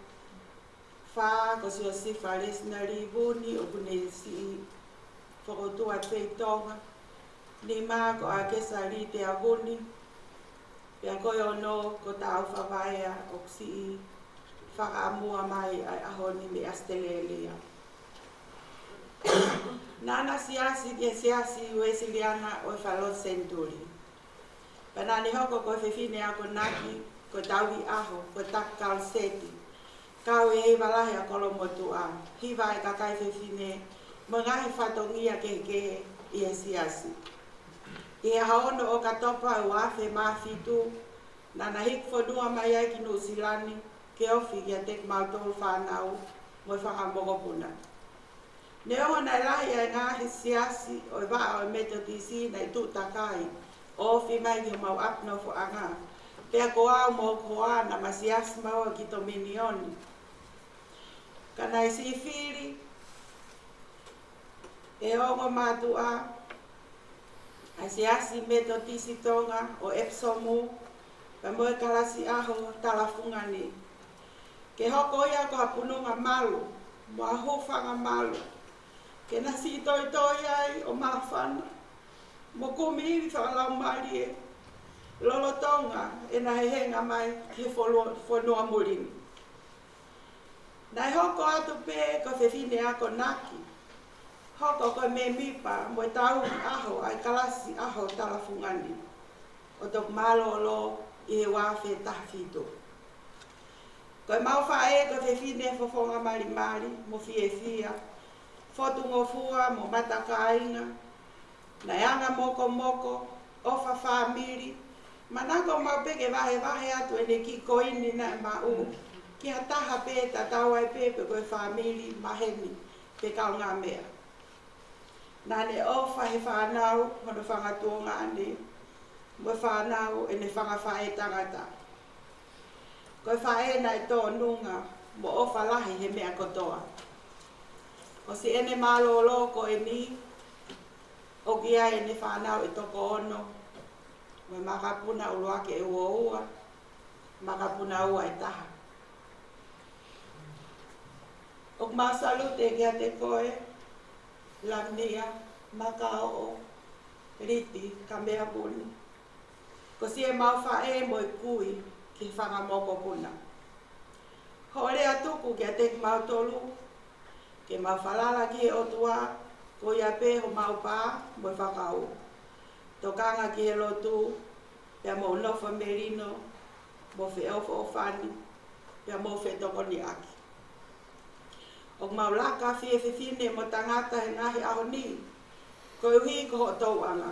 Fā ko Siosifa Lesinali Vuni, ʻoku ne siʻi fokoutua pē ʻi Tonga. Nima ko ʻAkesa Litea Vuni. Pea ko e ono ko Taufa Vaea, ʻoku siʻi fakaʻamua mai ʻa e ʻaho ni mei ʻAositelēlia. Naʻa na siasi ki he Siasi Uēsiliana ʻo e Falelotu Senituli. Pea naʻa ne hoko ko e fefine akonaki ko e tauhi ʻaho, ko e taki kaluseti, kau e hiva lahi ʻa Kolomotuʻa, hiva e kakai fefine, mo e ngaahi fatongia kehekehe ʻi he siasi. ʻI he ʻaho ono ʻo ʻOkatopa ʻo e ua afe mā fitu, naʻá na hiki fonua mai ai ki Nuʻusila ni, ke ofi kiate kimautolu fānau mo e fanga mokopuna. Neongo naʻe lahi ʻa e ngaahi siasi ʻo e vaʻa ʻo e Metotisi naʻe tuʻu takai ʻo ofi mai ki homau ʻapi nofoʻanga, pea ko au mo hoku hoa naʻá ma siasi maua ki Tominioni. Ka naʻe siʻi fili ʻe he ongo mātuʻa ʻa e Siasi Metotisi Tonga ʻo ʻEpisomu, pea mo e kalasi ʻaho Talafungani, ke hoko ia ko ha pununga malu, mo ha hūfanga malu, ke na siʻi toitoi ai ʻo māfana, mo kumi ivi fakalaumālie, lolotonga ʻena hehenga mai ki he folu-, fonua muli ni. Naʻe hoko atu pē ko e fefine akonaki, hoko ko e mēmipa mo e tauhi ʻaho ʻa e kalasi ʻaho Talafungani, ʻo toki mālōlō ʻi he ua afe taha fitu. Ko ʻemau faʻē ko e fefine fofonga malimali mo fiefia, fotungofua mo matakāinga, naʻe anga mokomoko, ʻofa fāmili, manako maʻu pē ke vahevahe atu ʻene kiʻi koini naʻe maʻu ki ha taha pē, tatau ai pē pe ko e fāmili, maheni, pe kaungāmeʻa. Naʻá ne ʻofa he fānau hono fanga tuongaʻane, mo e fānau ʻene fanga faʻētangata. Ko e faʻē naʻe tōnunga mo ʻofa lahi he meʻa kotoa. Ko siʻene mālōlō ko eni, ʻoku ʻi ai ʻene fānau ʻe toko ono, mo e makapuna ʻuluaki ʻe ua ua, makapuna ua ʻe taha. ʻOku mau salute kiate koe, Lavinia Makaoʻo Liti Kameamuni, ko siʻemau faʻē mo e kui ki he fanga mokopuna. Hoʻo lea tuku kiate kimautolu, ke mau falala ki he ʻOtua, ko ia pē homau pā mo e fakaū. Tokanga ki he lotu, pea mou nofo melino, mou feʻofoʻofani, pea mou fetokoniʻaki. ʻOku mau laka fie fefine mo tangata he ngaahi ʻaho ni, koeʻuhi ko hoʻo tauʻanga.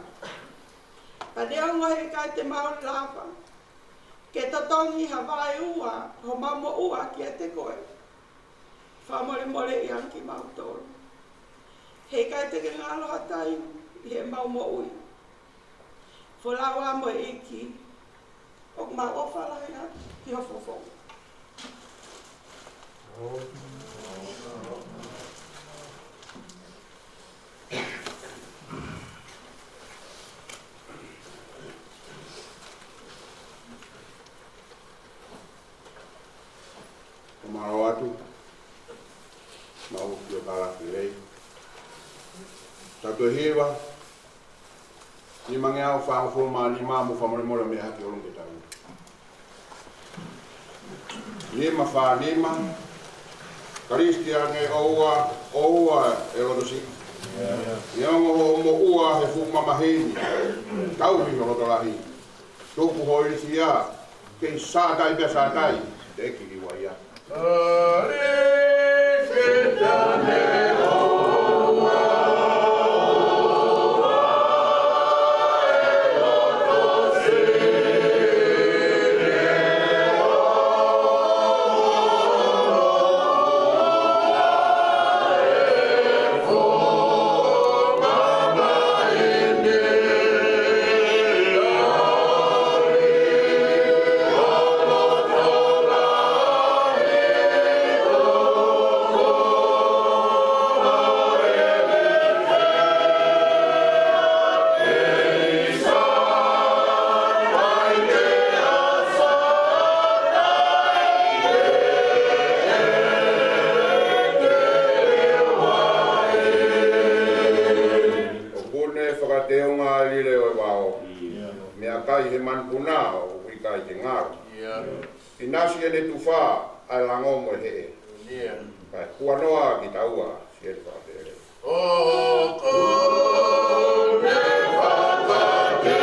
Pea neongo heʻikai te mau lava ke totongi ha vaeua homau moʻua kiate koe, fakamolemoleʻi ange kimautolu. Heʻikai te ke ngalo ha taimi ʻi heʻemau moʻui. Folau ā mo e ʻEiki, ʻoku mau ʻofa lahi atu ki ho fofonga. Ko mau atu, mau ki o kala ki lei. Tau toe hiva, nimangeau fāngofulu mā nima, mo fakamolemole meʻa hake ʻolunga ke tau. Nima fā nima, Kalisitiane ʻoua, ʻoua ʻe loto siʻi. Neongo hoʻo moʻua he fuʻu mamahi ni, tauhi ho loto lahi. Tuku ho ilifia, kei sātai pea sātai, teʻeki liua ia. ʻOku ne fakateunga ʻa e lile ʻo e vao. Meʻakai he manupuna ʻoku ʻikai ke ngalo. ʻInasi ʻene tufa ʻa e lango mo e heʻe. Kae kuanoa kitaua siʻene fakapele. ʻOku ne fakateunga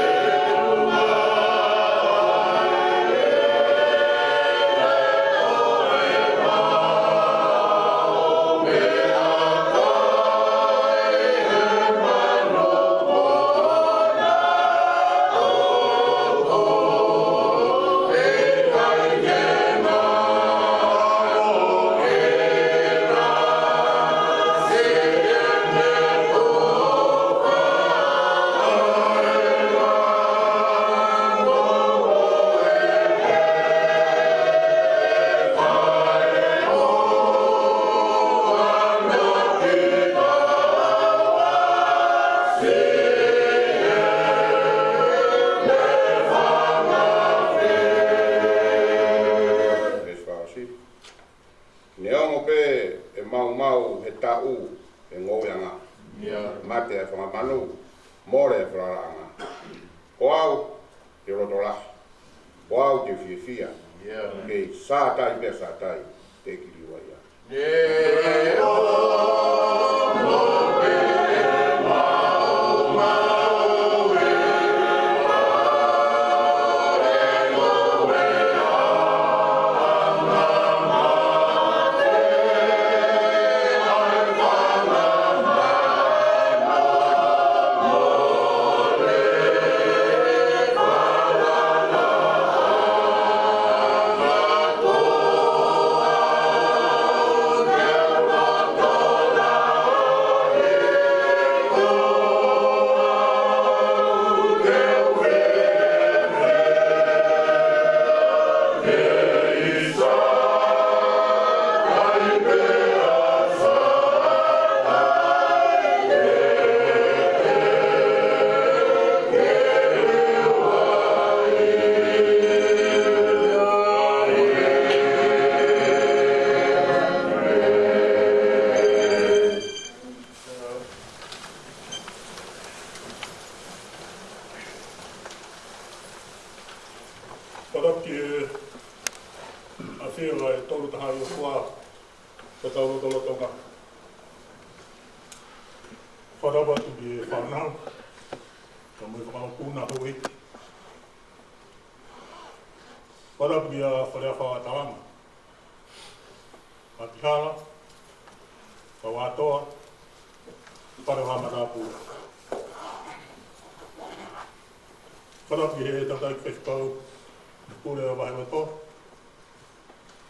Manu, mole e falalaʻanga. Ko au, te u loto lahi. Ko au, te u fiefia. Kei sātai pea sātai, te u kiliua ia. Fakatapu ki he ʻafio ʻa e Tolu Tahaʻi ʻOtua ʻi hotau lotolotonga. Fakatapu atu ki he fānau, kae ʻumaʻā e fakapuna houʻeiki. Fakatapu ki he Fale Afa Talama, Maʻapihala, Vavatoa, Fale Hala Matāpule. Fakatapu ki he tangataʻeiki faifekau, Pule ʻo e Vaheloto,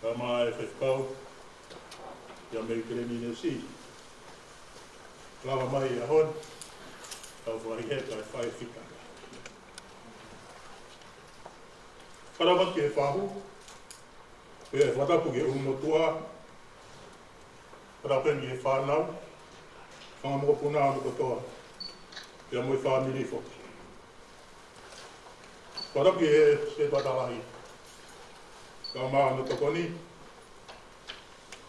kae ʻumaʻā e faifekau, ʻa Mei Kelenī Nesi. Lava mai he ʻaho ni, tau fakaʻi he kai fai fika. Fakatapu ki he fahu, pea fakatapu ki he ʻulumotuʻa, fakatapu ki he fānau, fanga mokopuna ʻo e kotoa, pea mo e fāmili foki. Fakatapu ki he Setuata Lahi, kae ʻumaʻā hono tokoni,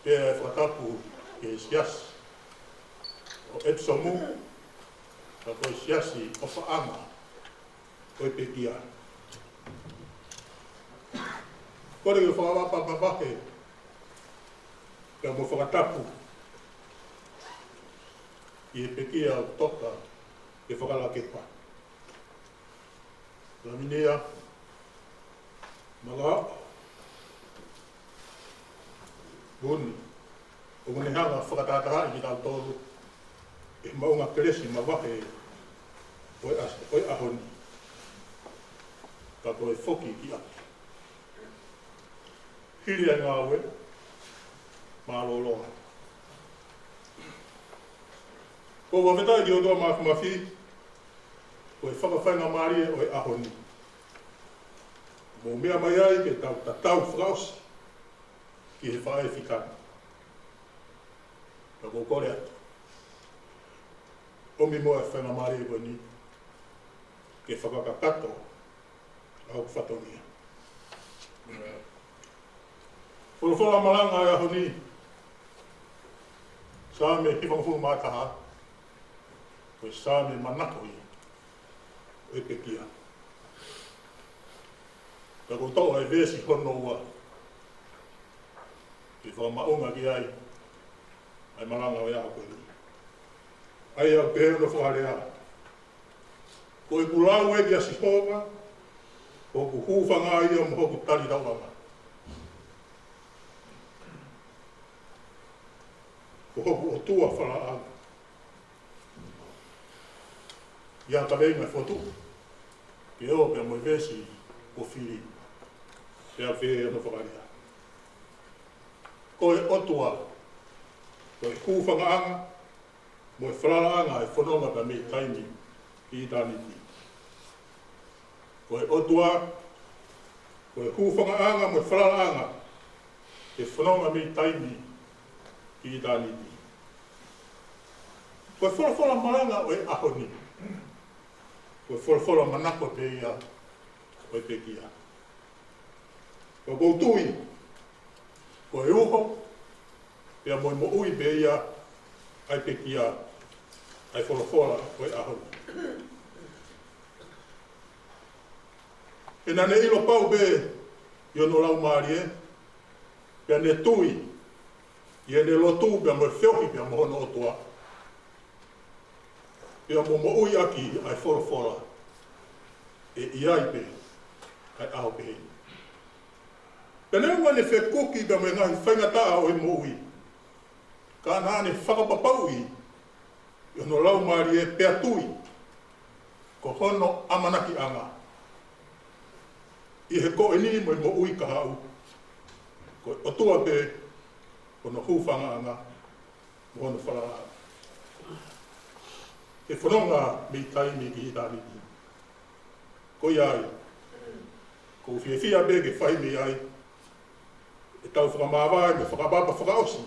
pea fakatapu ki he siasi ʻo ʻEpisomu, ka ko e siasi ʻofaʻanga ʻo e pekia. Kole ke u fakapapau pē pea mo e fakatapu ki he pekia ʻoku toka ʻi he Fakalakepa. Laminia, Mala, Buni, ʻoku ne hanga ʻo fakatahatahaʻi kitautolu ʻi he maʻunga kelesi mavahe ʻo e ʻa-, ʻo e ʻaho ni. Ka ko e foki ki ʻapi. Hili ʻa e ngāue, mālōlō. ʻOku ou fakafetaʻi ki he ʻOtua Mafimafi, ko e fakafaingamālie ʻo e ʻaho ni. Mou meʻa mai ai ke tau tatau fakaʻosi ki he faʻē fika ni. Ka ʻoku ou kole atu, ʻomi muʻa e faingamālie ko eni ke fakakakato ʻa hoku fatongia. Folofola malanga ʻo e ʻaho ni, Saame hivangofulu mā taha, ko e Saame manako ia ʻo e pekia. Ka ʻoku ou toʻo e veesi hono ua ke fakamaʻunga ki ai ʻa e malanga ʻo e ʻaho ko eni. ʻA ia ʻoku pehē hono fakalea: Ko ʻeku lau ē kia Sihova, ko hoku hūfanga ia mo hoku talitauʻanga. Ko hoku ʻOtua falalaʻanga. ʻI he kaveinga fotu, ke ʻoua pē mo e veesi kuo fili, pea pehē hono fakalea: Ko e ʻOtua, ko e hūfangaʻanga mo e falalaʻanga ʻe fononga pē mei taimi ki ʻitāniti. Ko e ʻOtua, ko e hūfangaʻanga mo e falalaʻanga ʻe fononga mei taimi ki ʻitāniti. Ko e folofola malanga ʻo e ʻaho ni, ko e folofola manako pē ia ʻo e pekia. Ka ʻoku ou tui ko e uho pea mo e moʻui pē ia ʻa e pekia. ʻa e folofola ʻo e ʻaho ni. He naʻa ne ʻilo pau pē ʻi hono laumālie, pea ne tui ʻi heʻene lotu pea mo e feohi pea mo hono ʻOtua, pea mo moʻui ʻaki ʻa e folofola, ʻe ʻi ai pē ʻa e ʻaho pehē ni. Pea neongo ʻene fekuki pea mo e ngaahi faingataʻa ʻo e moʻui, ka naʻa ne fakapapauʻi ʻi hono laumālie pea tui, ko hono ʻamanakiʻanga ʻi he ko eni mo e moʻui kahaʻu, ko e ʻOtua pē hono hūfangaʻanga mo hono falalaʻanga. He fononga mei taimi ki ʻitāniti. Ko ia ai, ʻoku ou fiefia pē ke fai mei ai ʻetau fakamāvae mo e fakapapa fakaʻosi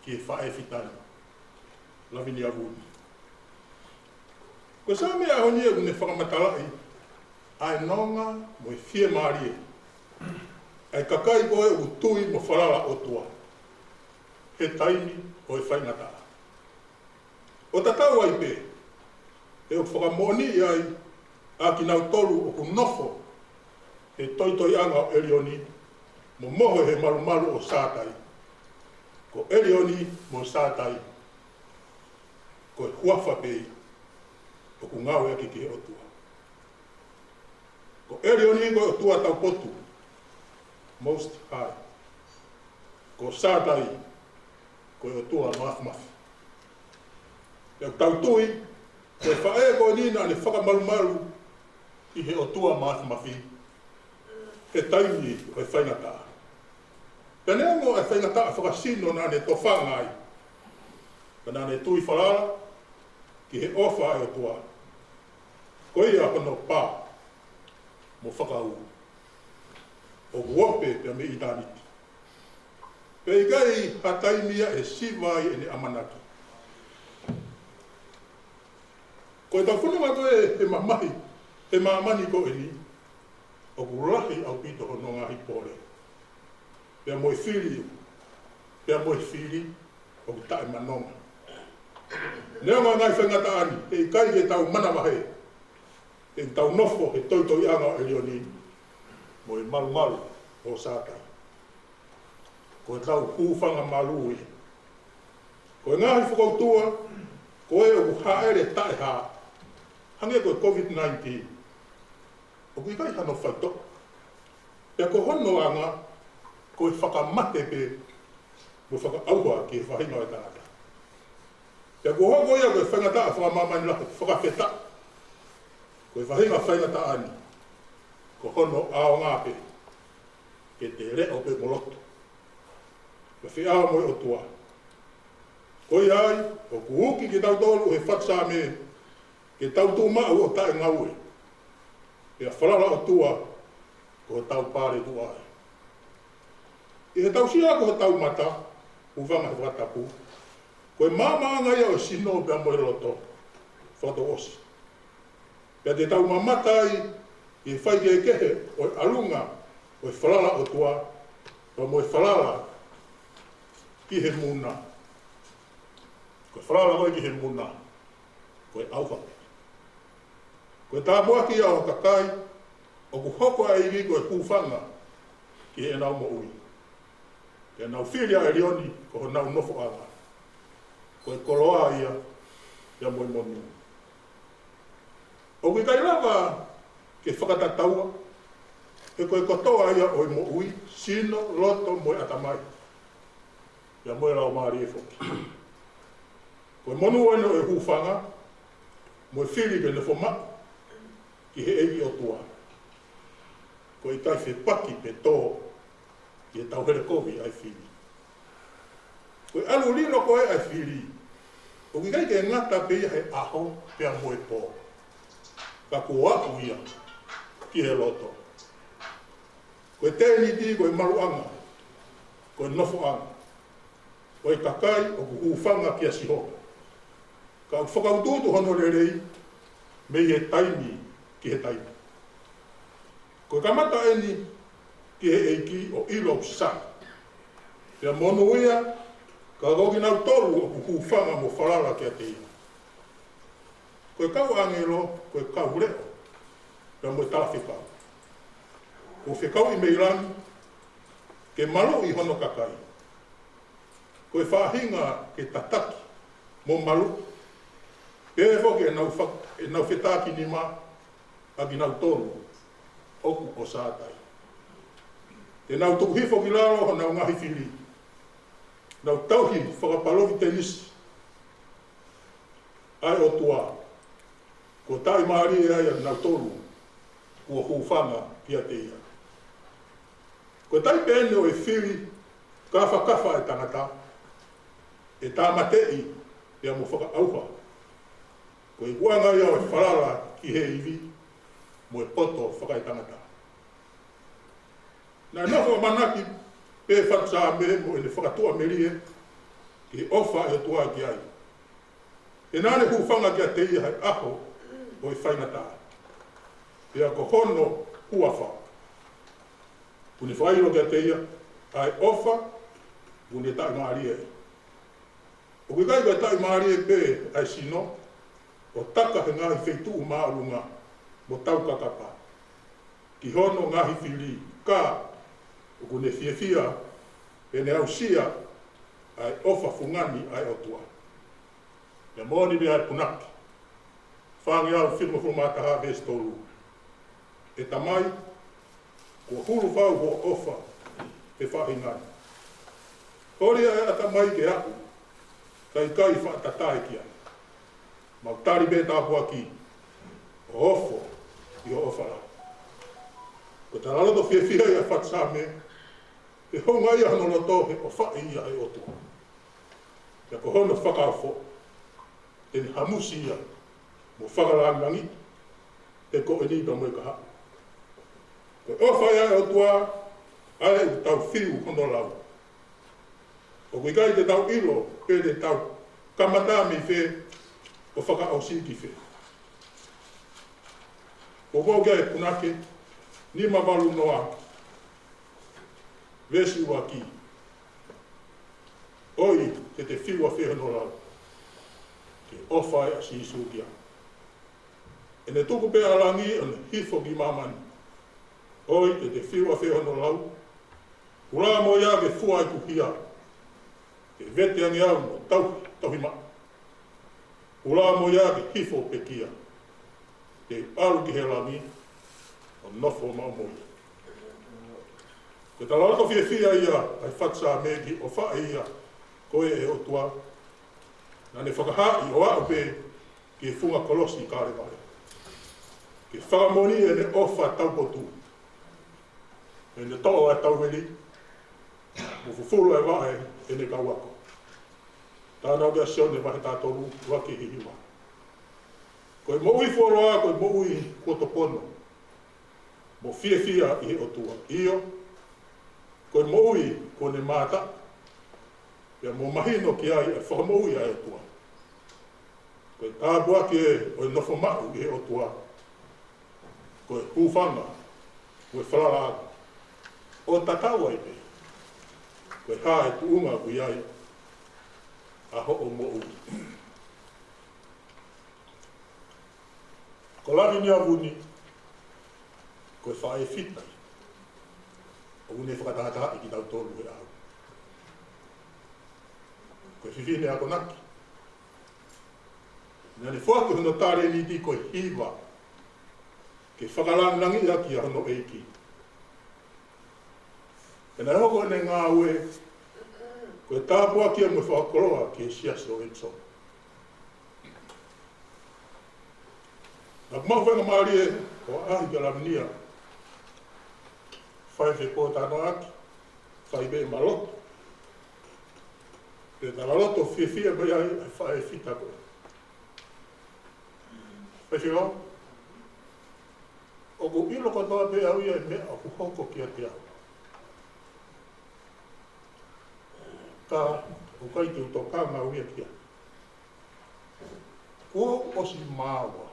ki he faʻē fitani, Lavenia Vuni. Ko e Saame ʻaho ni ʻoku ne fakamatalaʻi ʻa e nonga mo e fiemālie ʻa e kakai ko ē ʻoku tui mo falala ʻOtua he taimi ʻo e faingataʻa. ʻO tatau ai pē, he ʻoku fakamoʻoniʻi ai ʻa kinautolu ʻoku nofo he toitoiʻanga ʻo ʻElioni, mo mohe he malumalu ʻo Sātai. Ko ʻElioni mo Sātai, ko e huafa pē ia ʻoku ngāueʻaki ki he ʻOtua. Ko ʻElioni ko e ʻOtua taupotu, Most High. Ko Sātai, ko e ʻOtua Māfimafi. Pea ʻoku tau tui, ko e faʻē ko eni naʻa ne fakamalumalu ʻi he ʻOtua Māfimafi he taimi ʻo e faingataʻa. Pea neongo ʻa e faingataʻa fakasino naʻa ne tofanga ai, ka naʻa ne tui falala ki he ʻofa ʻa e ʻOtua. Ko ia hono pā mo fakaū, ʻoku ope pea mei ʻitāniti. Pea ʻikai ha taimi ia ʻe siva ai ʻene ʻamanaki. Ko ʻetau fononga ko ē he mamahi he māmani ko eni, ʻoku lahi ʻaupito hono ngaahi pole, pea mo e fili, pea mo e fili ʻoku taʻemanonga. Neongo ʻa e ngaahi faingataʻa ni, he ʻikai ke tau manavahē, he ʻoku tau nofo he toitoiʻanga ʻo ʻElioni mo e malumalu ʻo Sātai. Ko ʻetau hūfanga malū ia. Ko e ngaahi fokoutua ko ē ʻoku hāʻele taʻehā, hangē ko e COVID nineteen, ʻoku ʻikai hano faitoʻo. Pea ko hono anga, ko e fakamate pē mo fakaʻauha ki he faʻahinga ʻo e tangata. Pea kuo hoko ia ko e faingataʻa fakamāmani lahi, fakafetaʻi. Ko e faʻahinga faingataʻa ni, ko hono ʻaonga pē ke te leʻo pē mo lotu, mo feʻao mo e ʻOtua. Ko ia ai, ʻoku uki kitautolu he fatu Saame ke tau tuʻu maʻu ʻo taʻengaue, pea falala ʻOtua ko hotau pale tuʻa ia. ʻI heʻetau sio ko hotau mata, hūfanga he fakatapu, ko e maamaʻanga ia ʻo e sino pea mo e loto, fakatouʻosi. Pea te tau mamata ai ʻi he faikehekehe ʻo e ʻalunga ʻo e falala ʻOtua, pea mo e falala ki he muna. Ko e falala ko ē ki he muna, ko e ʻauha pē. Ko e tāpuaki ia ʻo e kakai ʻoku hoko ai ʻa e ivi ko e hūfanga ki heʻenau moʻui. Ke nau fili ʻa ʻElioni ko honau nofoʻanga. Ko e koloa ia, ia mo e monū. ʻOku ʻikai lava ke fakatataua, he ko e kotoa ia ʻo e moʻui, sino, loto mo e ʻatamai, ia mo e laumālie foki. Ko e monū ʻeni ʻo e hūfanga mo e fili ke nofo maʻu ki he ʻEiki ʻOtua. Ko e ʻikai fepaki pe tō ʻi heʻetau helekovi ʻa e fili. Ko e ʻalu lilo ko ē ʻa e fili, ʻoku ʻikai ke ngata pē ia he ʻaho pea mo e pō, ka kuo aʻu ia ki he loto. Ko e tēniti ko e maluʻanga, ko e nofoʻanga ʻo e kakai ʻoku hūfanga kia Sihova, ka ʻoku fakautuutu hono lelei mei he taimi ki he taimi. Ko e kamata ʻeni ki he ʻEiki ʻo ʻilo ʻoku sai, pea monū ia, ka ko kinautolu ʻoku hūfanga mo falala kiate ia. Ko e kau ʻāngelo, ko e kau leʻo, pea mo e talafekau. Kuo fekauʻi mei langi, ke maluʻi hono kakai. Ko e faʻahinga ke tataki mo maluʻi. Pehē foki ʻenau fa-, ʻenau fetakinima ʻa kinautolu ʻoku ʻo Sātai. Te nau tuku hifo ki lalo honau ngaahi fili. Nau tauhi fakapalōvitenisi ʻa e ʻOtua. Kuo taʻimālie ai ʻa kinautolu kuo hūfanga kiate ia. Ko e taipe ʻeni ʻo e fili kāfakafa ʻa e tangata, ʻe tāmateʻi pea mo fakaʻauha. Ko e ʻuhinga ia ʻo e falala ki he ivi mo e poto fakaetangata. Naʻe nofo ʻamanaki pē Fatu Sāme mo ʻene fakatuʻamelie ki he ʻofa ʻa e ʻOtua ki ai. He naʻa ne hūfanga kiate ia he ʻaho ʻo e faingataʻa. Pea ko hono huafa, kuo ne fakaʻilo kiate ia ʻa e ʻofa kuo ne taʻimālie. ʻOku ʻikai ko e taʻimālie pē ʻa e sino, ʻo taka he ngaahi feituʻu māʻolunga mo taukakapa ki hono ngaahi fili, ka ʻoku ne fiefia he ne aʻusia ʻa e ʻofa fungani ʻa e ʻOtua. Pea moʻoni pē ʻa e punake. Fāngeau fitungofulu mā taha veesi tolu. ʻE Tamai, kuo hulu fau hoʻo ʻofa he faʻahinga ni. Holi ʻa e ʻatamai ke aʻu, kae ʻikai faʻa tatae ki ai. Mau tali pē tāpuaki, ʻo ofo ʻi hoʻo ʻofa lahi. Ko e talaloto fiefia ia ʻa Fatu Sāme, he houngaʻia hono loto he ʻofaʻi ia ʻe he ʻOtua. Pea ko hono fakaofo, te ne hamusi ia mo fakalangilangiʻi he ko eni pea mo e kahaʻu. Ko e ʻofa ia ʻa e ʻOtua, ʻa ia ʻoku tau fiu hono lau. ʻOku ʻikai te tau ʻilo pe te tau kamata mei fē ʻo fakaʻosi ki fē. Ko e lau ia ʻa e punake, nima valu noa, veesi ua ki. ʻOi, te te fiu ʻafē hono lau, ke ʻofa ʻa Sīsū ki ai. ʻE ne tuku pē ʻa langi ʻo ne hifo ki māmani. ʻOi, te te fiu ʻafē hono lau, hula mo ia ke fua ʻeku hia, ke vete ange au mo tauhi, tauhi maʻu. Hula mo ia ke hifo pekia, ke ʻalu ki he langi ʻo nofo maʻu mo ia. Ko e talaloto fiefia ia ʻa e Fatu Sāme ki he ʻofaʻi ia ko ē ʻe he ʻOtua. Naʻa ne fakahaaʻi ʻo aʻu pē ki he funga kolosi Kalevale ke fakamoʻoni ʻene ʻofa taupotu. ʻEne toʻo ʻa e tauveli mo fufulu ʻa e vaʻe ʻene kau ako. Talanoa kia Sione vahe taha tolu, ua ki he hiva. Ko e moʻui fuoloa ko e moʻui kuo topono mo fiefia ʻi he ʻOtua. ʻIo, ko e moʻui kuo ne mātaʻi pea mo mahino ki ai ʻa e fakamoʻui ʻa e ʻOtua. Ko e tāpuaki ʻo e nofo maʻu ʻi he ʻOtua, ko e hūfanga mo e falala ʻoku tatau ai pē ko e hā e tuʻunga ʻoku ʻi ai ʻa hoʻo moʻui. Ko Lavinia Vuni, ko e faʻē fita ʻoku ne fakatahatahaʻi kitautolu he ʻaho ni. Ko e fefine akonaki. Naʻa ne foaki hono talēniti ko e hiva ke fakalangilangiʻi ʻaki ʻa hono ʻeiki. Pea naʻe hoko ʻene ngāue ko e tāpuaki mo e fakakoloa ki he siasi ʻo ʻEpisoni. Naʻa ku maʻu faingamālie ʻo ʻaʻahi kia Lavinia, fai fepōtalanoaʻaki, fai pē ʻema lotu. Pea talaloto fiefia mai ai ʻa e faʻē fita ko ē. Faifekau, ʻoku ou ʻilo kotoa pē ʻe au ia e meʻa ʻoku hoko kiate au. Ka ʻoku ʻikai te u tokanga au ia ki ai. Kuo u ʻosi maau.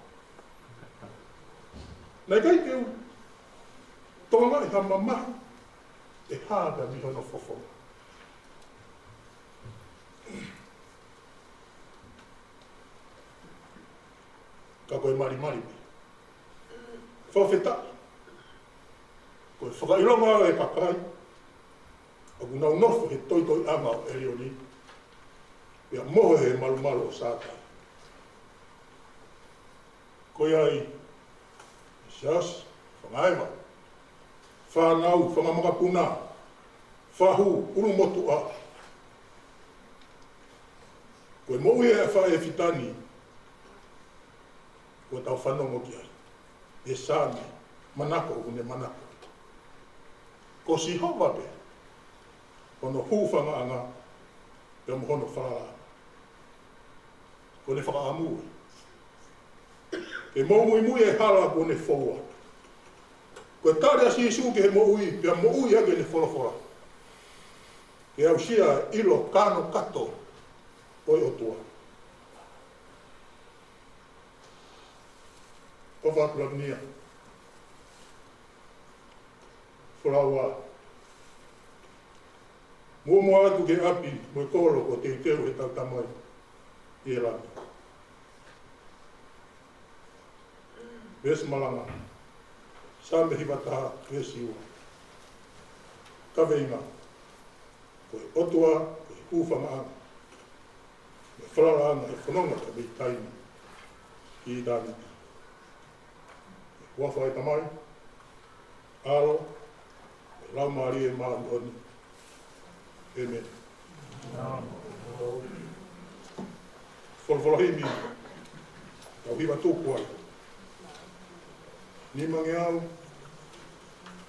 Naʻe ʻikai te u tokangaʻi ha mamahi ʻe hā mei hono fofonga. Malimali. Fakafetaʻi. Ko e fakaʻilonga ʻo e kakai ʻoku nau nofo he toitoiʻanga ʻo ʻElioni, pea mohe he malumalu ʻo Sātai. Ko ia ai, Siaosi, Fangaeva, Fānau, Fangamakapuna, Fahu, ʻUlumotuʻa. Ko e moʻui ʻa e faʻē fitani, ko ʻetau fanongo ki ai. ʻE Saame, manako ʻoku ne manako. Ko Sihova pē hono hūfangaʻanga, pea mo hono falalaʻanga. Ko ʻene fakaʻamu ē ke mou muimui he hala kuo ne foua. Ko e tali ʻa Sīsū ki he moʻui, pea moʻui ʻaki ʻene folofola, ke aʻusia e ʻilo kānokato ʻo e ʻOtua. ʻOfa atu Lavinia. Folaua. Muʻomuʻa atu ki he ʻapi mo e kolo kuo teuteu heʻetau tamai ʻi he langi. Veesi malanga, Saame hiva taha, veesi ua. Kaveinga: Ko e ʻOtua ko e hūfangaʻanga mo e falalaʻanga ʻo e fononga mei taimi ki ʻitāniti. Huafa ʻo e Tamai, ʻAlo, mo e Laumālie Māʻoniʻoni. ʻĒmeni. Folofola himi, tau hiva tuku ai. Nimangeau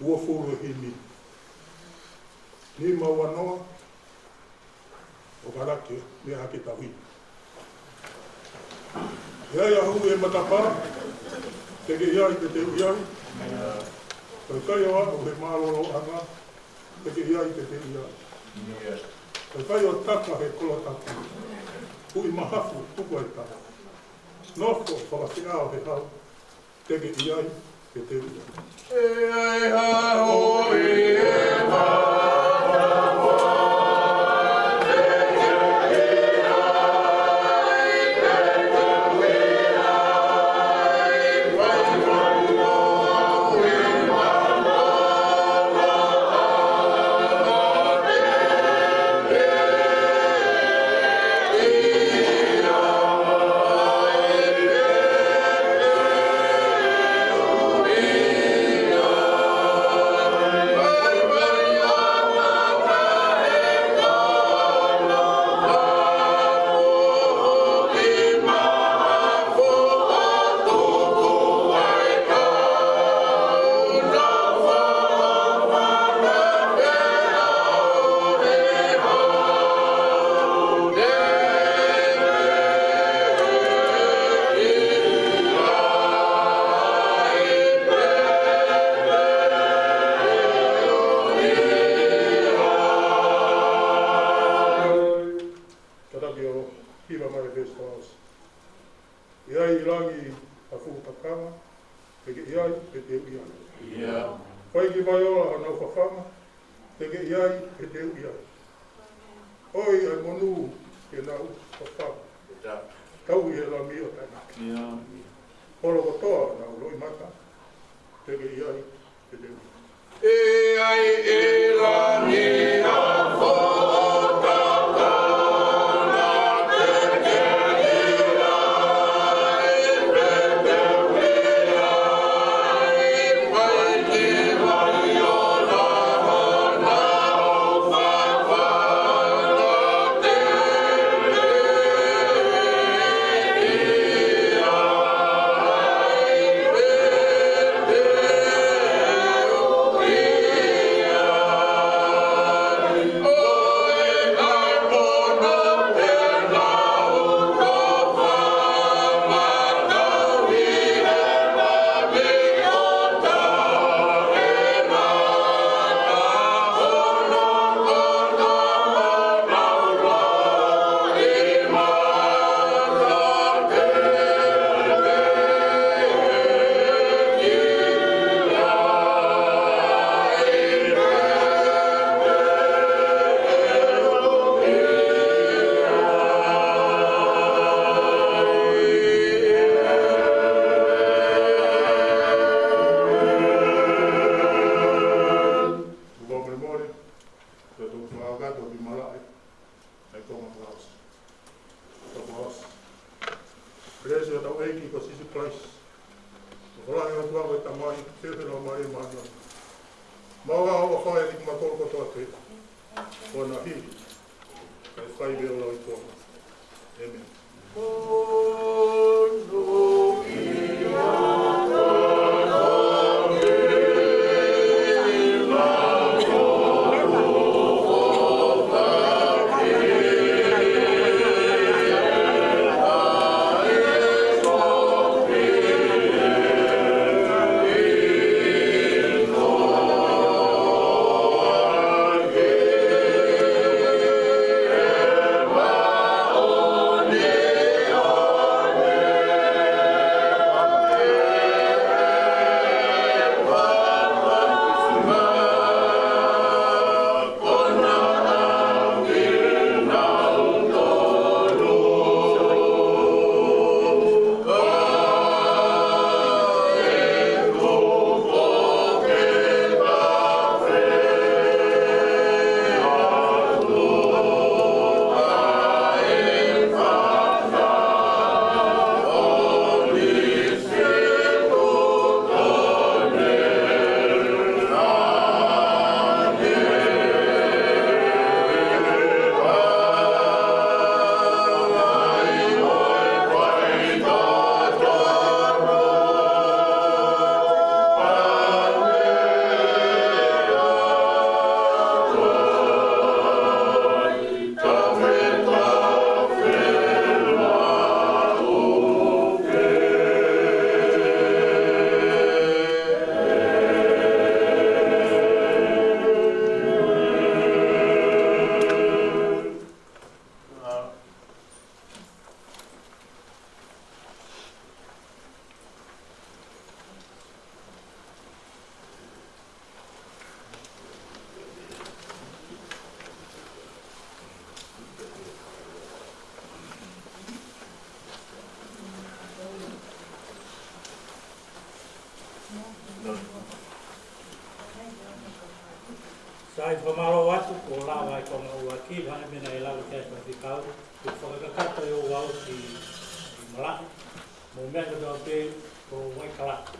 uofulu ʻa e himi. Nima ua noa, ʻo kalake, meʻa ke tau hiva. ʻE ʻi ai ʻa e hū ʻi he matapā, te ke ʻi ai pē te u ʻi ai. Ko e kai ʻo aʻu he mālōlōʻanga, te ke ʻi ai pē te u ʻi ai. Ko e kai ʻo taka he kolo tapu, hui mahafu tuku ai taka. Nofo fakafeʻao he hau, te ke ʻi ai pē te u ʻi ai. ʻE ʻi ai ha hōʻē ʻe Tataki ʻo hiva mai e veesi fakaʻosi. ʻE ʻi ai ʻi langi ha fuʻu takanga, te ke ʻi ai pē te u ʻi ai. ʻIo. Fai ki Vaiola hanau fafanga, te ke ʻi ai pē te u ʻi ai. ʻOi ʻa e monū ke nau fafanga. ʻIo. Tauhi ʻe he Lami ʻo taʻengata. ʻIo. Holo kotoa honau loʻimata, te ke ʻi ai pē te u ʻi ai. ʻE ʻi ai ʻi langi ha fuʻu takanga, te ke ʻi ai pē te u ʻi ai. Fai ki Vaiola hanau fafanga, te ke ʻi ai pē te u ʻi ai. Ko e tau fakakakato ki malaʻe, ʻa e konga fakaʻosi. Tau fakaʻosi. Kelesi ʻa hotau ʻEiki ko Sīsū Kalaisi, ʻofa lahi ʻa e ʻOtua ko e Tamai, feohi ʻa e Laumālie Māʻoniʻoni, maʻu ʻa e ʻofa ʻa e kimautolu kotoa pē, ʻo na hili, kae fai pē ʻo lauikuonga. ʻĒmeni. Sai, fakamālō atu, kuo lava e konga ʻuluaki, hangē ko e meʻa naʻe lave ki ai ʻa e faifekau, kuo fakakakato ʻa e ʻū ʻaho ki, ki malaʻe, mo e meʻa kotoa pē ko Waikalaka.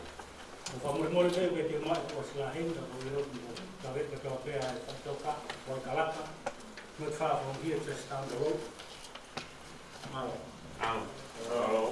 Mo fakamolemole pē ʻoku ʻikai ke u maʻu e kuosi lahi, ka ko e ʻilo ʻoku kaveinga kotoa pē ʻa e faʻitoka Waikalaka, not far from here, just down the road. Mālō. Mālō. Mālō.